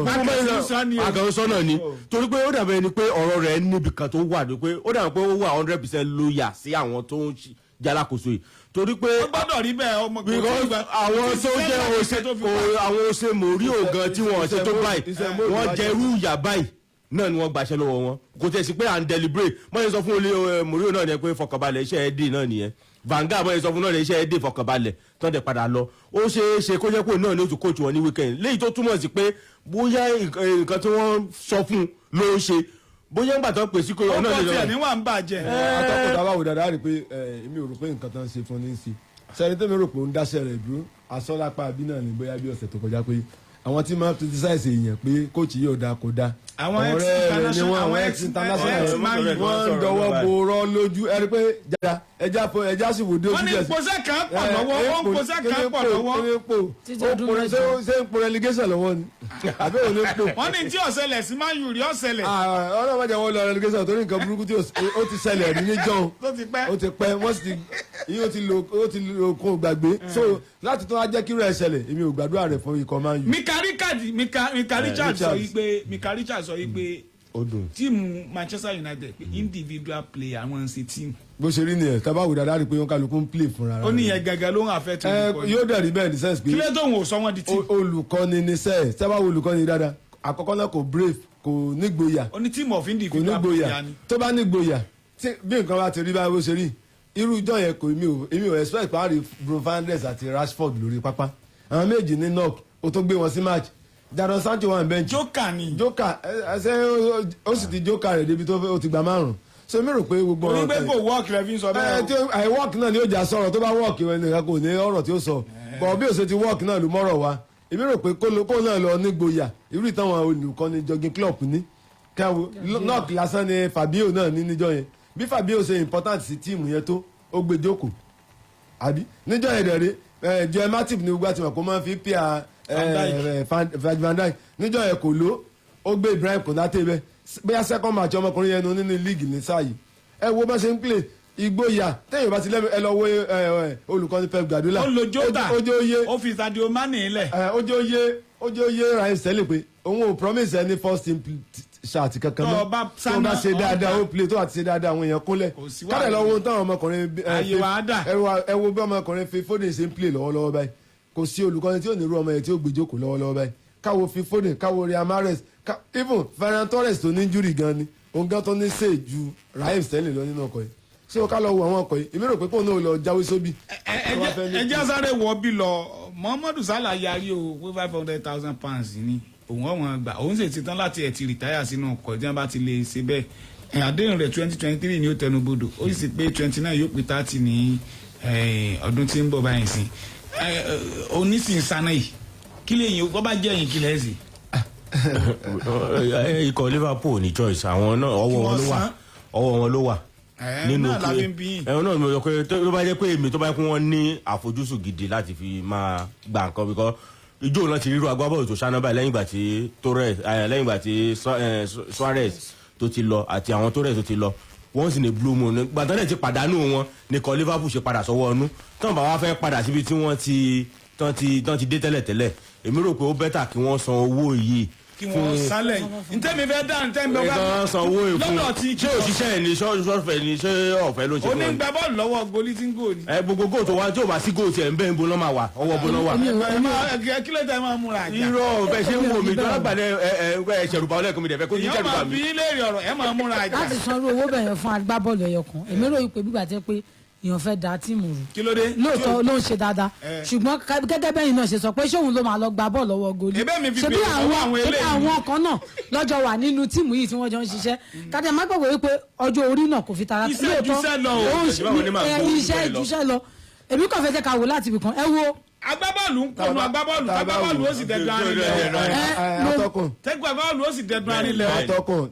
àkàrò sọ́nà ni, torí pé ó dàbẹ̀ ni pé ọ̀rọ̀ rẹ̀ níbi kan tó wà ní pé ó dàbẹ̀ pé ó wà 100% lóyà sí àwọn tó ń jalákòóso yìí, torí pé Ó gbọ́dọ̀ rí bẹ́ẹ̀, ọmọ kò tí ì because gbà- àwọn kò tí ì tó jẹ́ sẹ́yìn ose tó fi wá. àwọn ose mórí ògan tí wọ́n ṣe tó báyìí, wọ́n jẹ irú ìyà báyìí náà ni wọ́n gbaṣẹ́ lọ́wọ́ wọn. Kò tẹ̀ sí pé à ń deliberate mọ́ ẹ sọ fún olè mórí náà ni pé fọkànbalẹ̀, iṣẹ́ ẹ dì náà nìyẹn. Vanga mọ́ ẹ sọ fún náà ni iṣẹ́ ẹ dì, fọkànbalẹ̀ tán dẹ̀ padà lọ. Ó ṣe é ṣe kó jẹ́ pé òun náà ni ó tún coach wọn ní weekend léyìí, tó túmọ̀ sí pé bóyá nǹkan tí wọ́n sọ fún un ló ń ṣe, bóyá ńgbà tó ń pè sí kó Ọkọ̀ náà lè tiẹ̀ ní wà ń bàjẹ́. Atọ́kùn, tá a bá wò dáadáa rí i pé èmi ò rò pé nǹkan tó ń ṣe fún ní í ṣe sẹ́ni tó mi rò pé ó ń dáṣẹ́ rẹ̀ dúró asọ́lápá àbí náà ní bóyá bí ọ̀sẹ̀ tó kọjá pé àwọn tí máa ń criticize èèyàn pé kóòtù yóò dáa kó dáa, Àwọn ọ̀rẹ́ rẹ̀ ni ex-international- wọ́n, àwọn àwọn ex-international ex-Man U. wọ́n ń dọwọ́ borọ́ lójú ẹ rí pé jada ẹja fo ẹja sì wò dé ojú Wọ́n ní jẹ̀sí. pòṣẹ́ kan pọ̀ lọ́wọ́, wọ́n ń pòṣẹ́ kan pọ̀ lọ́wọ́. Títí ọdún mẹ́jọ. Ṣé ń po relegation lọ́wọ́ ni àbí òun ló ń po? Wọ́n ní tí ọ̀sẹ̀lẹ̀ sí Man U rí ọ̀sẹ̀lẹ̀. Ọlọ́run má jẹ́ wọ́n lọ relegation, torí nǹkan burúkú tí ó ti ṣẹlẹ̀ rí níjọ́ Tó ti pẹ́. ó ti pẹ́, wọ́n sì ti ìyẹn ó ti lo okun gbàgbé, so láti tún wá jẹ́ kí irú ẹ̀ ṣẹlẹ̀, èmi ò gbàdúrà rẹ̀ fún ikọ̀ Man U. Mika Richard Mika Mika Richard sọ Richards. yìí pé Mika Richard sọ yìí pé Ó dùn. tíìmù Manchester United pé individual player àwọn ń ṣe tíìmù. Bó ṣe rí nìyẹn, tá bá wò dáadáa rí i pé wọn kálukú ń play fúnra Ó rẹ̀. ní ìyẹn gẹ́gẹ́ ló ń affect Ẹ olùkọ́ni. yóò dẹ̀ rí bẹ́ẹ̀ ní sense pé Kí ló tóun ò sọ wọ́n di tíìmù? Olùkọ́ni ní sẹ́ẹ̀ sábà wo olùkọ́ni dáadáa, àkọ́kọ́ náà kò brave, kò nígboyà. Ó ní team of Kò individual nígboyà player ni. Tó bá nígboyà, tí bí nǹkan bá ti rí báyìí bó ṣe rí irú ìjọ yẹn, kò èmi ò expect parí Bruno Fernandes àti Rashford lórí pápá, àwọn méjì ní knock, ó tó gbé wọn sí match. Jadon Sancho wà ní bench. Joker ni. Joker ẹsẹ ó sì ti joker rẹ̀ débi tó ó ti gba márùn, so mi rò pé gbogbo Orí ọ̀rọ̀ pé kò work rẹ̀ fi ń sọ bẹ́ẹ̀ ẹ o. tí àì work náà ni ó jà sọ̀rọ̀, tó bá work ìwé nìkan kò ní ọ̀rọ̀ tí ó sọ bọ̀ bí ó ṣe ti work náà ló mọ́rọ̀ wa. Èmi rò pé kó náà lọ nígboyà irú ìtàn àwọn olùkọ́ni jogging club ní káwo knock lásán ni Fabio náà ní níjọ́ yẹn. Bí Fabio ṣe important sí tíìmù yẹn tó, ó gbé jókòó àbí níjọ́ yẹn dẹ̀rẹ́ ẹ Joel Matip ní gbogbo àtìmọ̀ kó máa fi pia Van Dijk níjọ́ yẹn kò ló, ó gbé Ibrahim Konate bẹ́ẹ̀, bóyá second match ọmọkùnrin yẹn nu nínú league ní sáà yìí. Ẹ wo bá ṣe ń play ìgboyà téèyàn bá ti lẹ́nu, ẹ lọ wo olùkọ́ni Pep Guardiola. Ó lo Jota. Ó jẹ́ oyè. Ó fi Sadio Mane lẹ̀. Ó jẹ́ oyè, ó jẹ́ oyè Raheem Sterling pé òun ò promise ẹni first team shirt kankan Tó o bá mọ́, tó o bá sáná, ṣe dáadáa ọ̀dà. ó play, tó o bá ti ṣe dáadáa àwọn èèyàn kúnlẹ̀ sí kádà wàhálà. lọ wo táwọn ọmọkùnrin Ayé wa á dà. Ẹ wo bí ọmọkùnrin fi Foden ṣe ń play lọ́wọ́lọ́wọ́ báyìí. Kò sí olùkọ́ni tí ò ní irú ọmọ yẹn tí ó gbé jókòó lọ́wọ́lọ́wọ́ báyìí. Káwo fi Foden, káwo Riyad Mahrez, even Ferran Torres tó ní injury gan ni òun gan tó ní sè ju Raheem Sterling lọ nínú ọkọ̀ yìí, so ká lọ wo àwọn ọkọ̀ yìí, èmi rò pé kóun náà lọ jáwé sóbì. Ẹ jẹ́ sáré wọ bí lọ. Muhammadu Salah yarí o pé £500,000 ni òun ọ̀wọ́n gbà, òun sì ti tán láti ẹ̀ ti rìtáyà sínú ọkọ̀ tí wọ́n bá ti lè ṣe bẹ́ẹ̀. Ẹ̀, àdéhùn rẹ̀ 2023 ni ó tẹnu bodò, ó sì pé 29 yóò pé 30 ní ọdún tí ń bọ̀ báyìí sí onísìn sanna yìí. Kí lè yín wọ́n bá jẹ́ yín kí lẹ́ sí. Ikọ̀ Liverpool ní choice, àwọn náà ọwọ́ wọn ló wà, ọwọ́ wọn ló wà. Nínú náà la fi ń bí yín. Ẹ̀hún náà mo sọ pé tó bá jẹ́ pé èmi, tó bá jẹ́ pé wọ́n ní àfojúsùn gidi láti fi máa gba nǹkan bíkọ́ ijó náà ti ríru agbábọ́ọ̀lù tó ṣáná báyìí lẹ́yìn ìgbà tí Torres, lẹ́yìn ìgbà tí Suarez tó ti lọ àti àwọn Torres tó ti lọ, Once in a blue moon, gbàtàn náà ti pàdánù wọn nìkan, Liverpool ṣe padà sọ́wọ́ ọnú tán bá wá fẹ́ padà síbi tí wọ́n ti tán ti tán ti dé tẹ́lẹ̀tẹ́lẹ̀. Èmi rò pé ó better kí wọ́n san owó yìí. Kí wọ́n sálẹ̀ ntẹ́mi fẹ́ dáhùn, ntẹ́mi bẹ́ẹ̀ Ìkan san owó yìí fún lọ́dọ̀ tí ṣé òṣìṣẹ́ ẹ̀ ní ṣọ́ọ̀fẹ́ ní ṣé ọ̀fẹ́ ló ṣe fún ẹ. Onígbà bọ́ọ̀lù lọ́wọ́ goli tí ń gò ní. Ẹ gbogbo góò tó wá tí ò bá sí góò tiẹ̀ ń bẹ́ẹ̀, ń bo náà máa wà, ọwọ́ bo náà wà. Kí ló dé máa múra àjà. Irọ́, bẹ́ẹ̀ ṣe ń wò mí tó lágbàdẹ ẹ ẹ ẹ ṣẹ̀rùbà ọlẹ́kùn mi dẹ̀ fẹ́ kó yín Èèyàn ṣẹ̀rùbà máa mi. bí léèrè ọ̀rọ̀, ẹ máa múra àjà. Láti sanrú owó bẹ̀rẹ̀ fún agbábọ́ọ̀lù ẹyọ kan, èmi rò pé gbígbà tẹ́ pé èèyàn fẹ́ da team rú. Kí ló dé? Lóòótọ́ ló ń ṣe dáadáa, ṣùgbọ́n gẹ́gẹ́ bẹ́yìn náà ṣe sọ pé ṣóun ló máa lọ gba bọ́ọ̀lù lọ́wọ́ goli? Ebe mi fi Ṣebí béèrè lọ́wọ́ àwọn ṣebí eléyìí. àwọn kan náà lọ́jọ́ wà nínú team yìí tí wọ́n jọ ń ṣiṣẹ́. Kàdé má gbàgbé wípé ọjọ́ orí náà kò fi tara. Iṣẹ́ juṣẹ́ lọ o. Ó ń Ṣé báwo ni màá gbowó iṣẹ́ juṣẹ́ lọ? juṣẹ́ lọ. Èmi kàn fẹ́ jẹ́ ká wò láti ibì kan, ẹ wo. Agbábọ́ọ̀lù ń kọnu agbábọ́ọ̀lù, agbábọ́ọ̀lù ó sì dẹ̀dùn arinlẹ̀. Atọ́kùn. Tẹ́gbẹ́ agbábọ́ọ̀lù ó sì dẹ̀dùn arinlẹ̀. Atọ́kùn,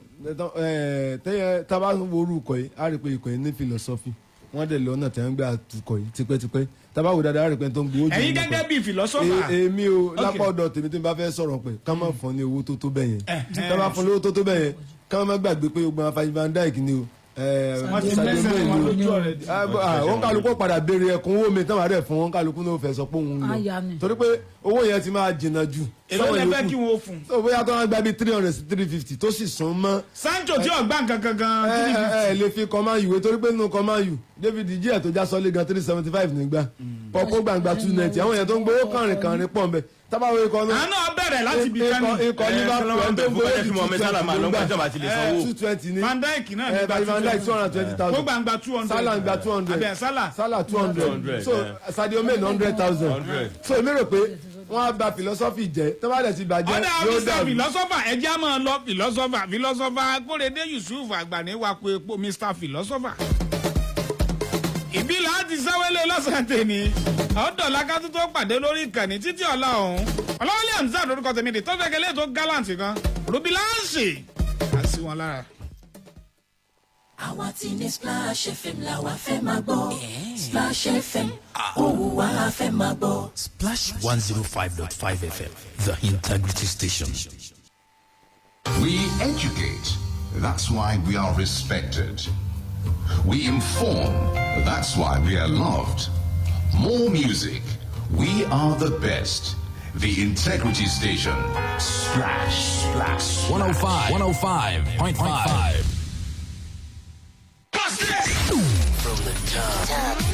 tẹ́yẹ tábà worú ikọ̀ yìí, á rí i pé ikọ̀ yìí ní philosophy. Wọ́n dẹ̀ lọ́nà tẹ́ ń gbà tukọ̀ yìí tipẹ́tipẹ́. Tábà wò dáadáa, á rí i pé tó ń gbowó jù Ẹ̀yin nínú gẹ́gẹ́ ikọ̀. bíi philosopher. Èmi o, Ok. lápá ọ̀dọ̀ tèmi, tí n bá fẹ́ sọ̀rọ̀ pé ká má fún ní owó tó tó bẹ́ẹ̀ yẹn. Tá bá fún lówó tó tó bẹ́ẹ̀ yẹn, ká má gbàgbé pé ogun afa Van Dijk ni o, Wọ́n ti Sadio mẹ́sẹ̀ Mane wọn ni o. lójú ọ̀rẹ́. Òun kálukú padà béèrè ẹ̀kúnwó mi tán, àárẹ̀ fún wọn, kálukú náà fẹ́ sọ pé òun ń Àyà lọ ni. torí pé owó yẹn ti máa jìnnà jù. Èló Sáwọn lẹ fẹ́ yòókù. kí wọ́n fún? So bóyá tó wọn gba bíi 300 sí 350 tó sì sún mọ́. Sancho tí ọgbà nǹkan kan gan. Ẹ ẹ ẹ lè fi kọ́ Man U wé, torí pé nínú kọ́ Man U, David De Gea tó já sọ́lé gan, 375 nígbà pọ̀pọ̀ gbàǹgbà 290. Àwọn èèyàn tó ń gbowó kànrin kànrin pọ̀ nbẹ tábàwọ̀ ikọ̀ náà. Àánú bẹ̀rẹ̀ láti ibi kan ní. Ikọ̀ Liverpool, ẹni tó ń gbowó ju 220 ló ń gbà, 220 ní. Van Dijk náà Ẹ nígbà Van Dijk 220,000. Ó gbàǹgbà 200. Salah ń gba 200. Abẹ́ Salah. Salah 200. So Sadio Mane 100,000. So èmi rò pé wọ́n á ba philosophy jẹ́, tó bá dẹ̀ ti bàjẹ́ Ọ̀dà yóò Mr dàrú. Philosopher, ẹjẹ́ á máa lọ. Philosopher, philosopher Akórèdé Yusuf Àgbàní wakọ̀ epo, Mr Philosopher. Ìbí láti sáwẹ́lẹ̀ lọ́sàn-án tèmi, ọ̀dọ̀ lákàtú tó pàdé lórí ìkànnì títí ọ̀la ọ̀hún. Ọlọ́wọ́lẹ́ Hamzat lórúkọ tèmi, dè tó fẹ́kẹ́lẹ́ tó gallant gan, Rubilansi àti wọn lára. Àwa ti ní Splash FM làwa fẹ́ máa gbọ́. Splash FM, òun wa la fẹ́ máa gbọ́. Splash 105.5 FM, the integrity station. We educate. That's why we are respected. We inform. That's why we are loved. More music. We are the best. The Integrity Station. Splash, splash. 105, 105.5. From the top.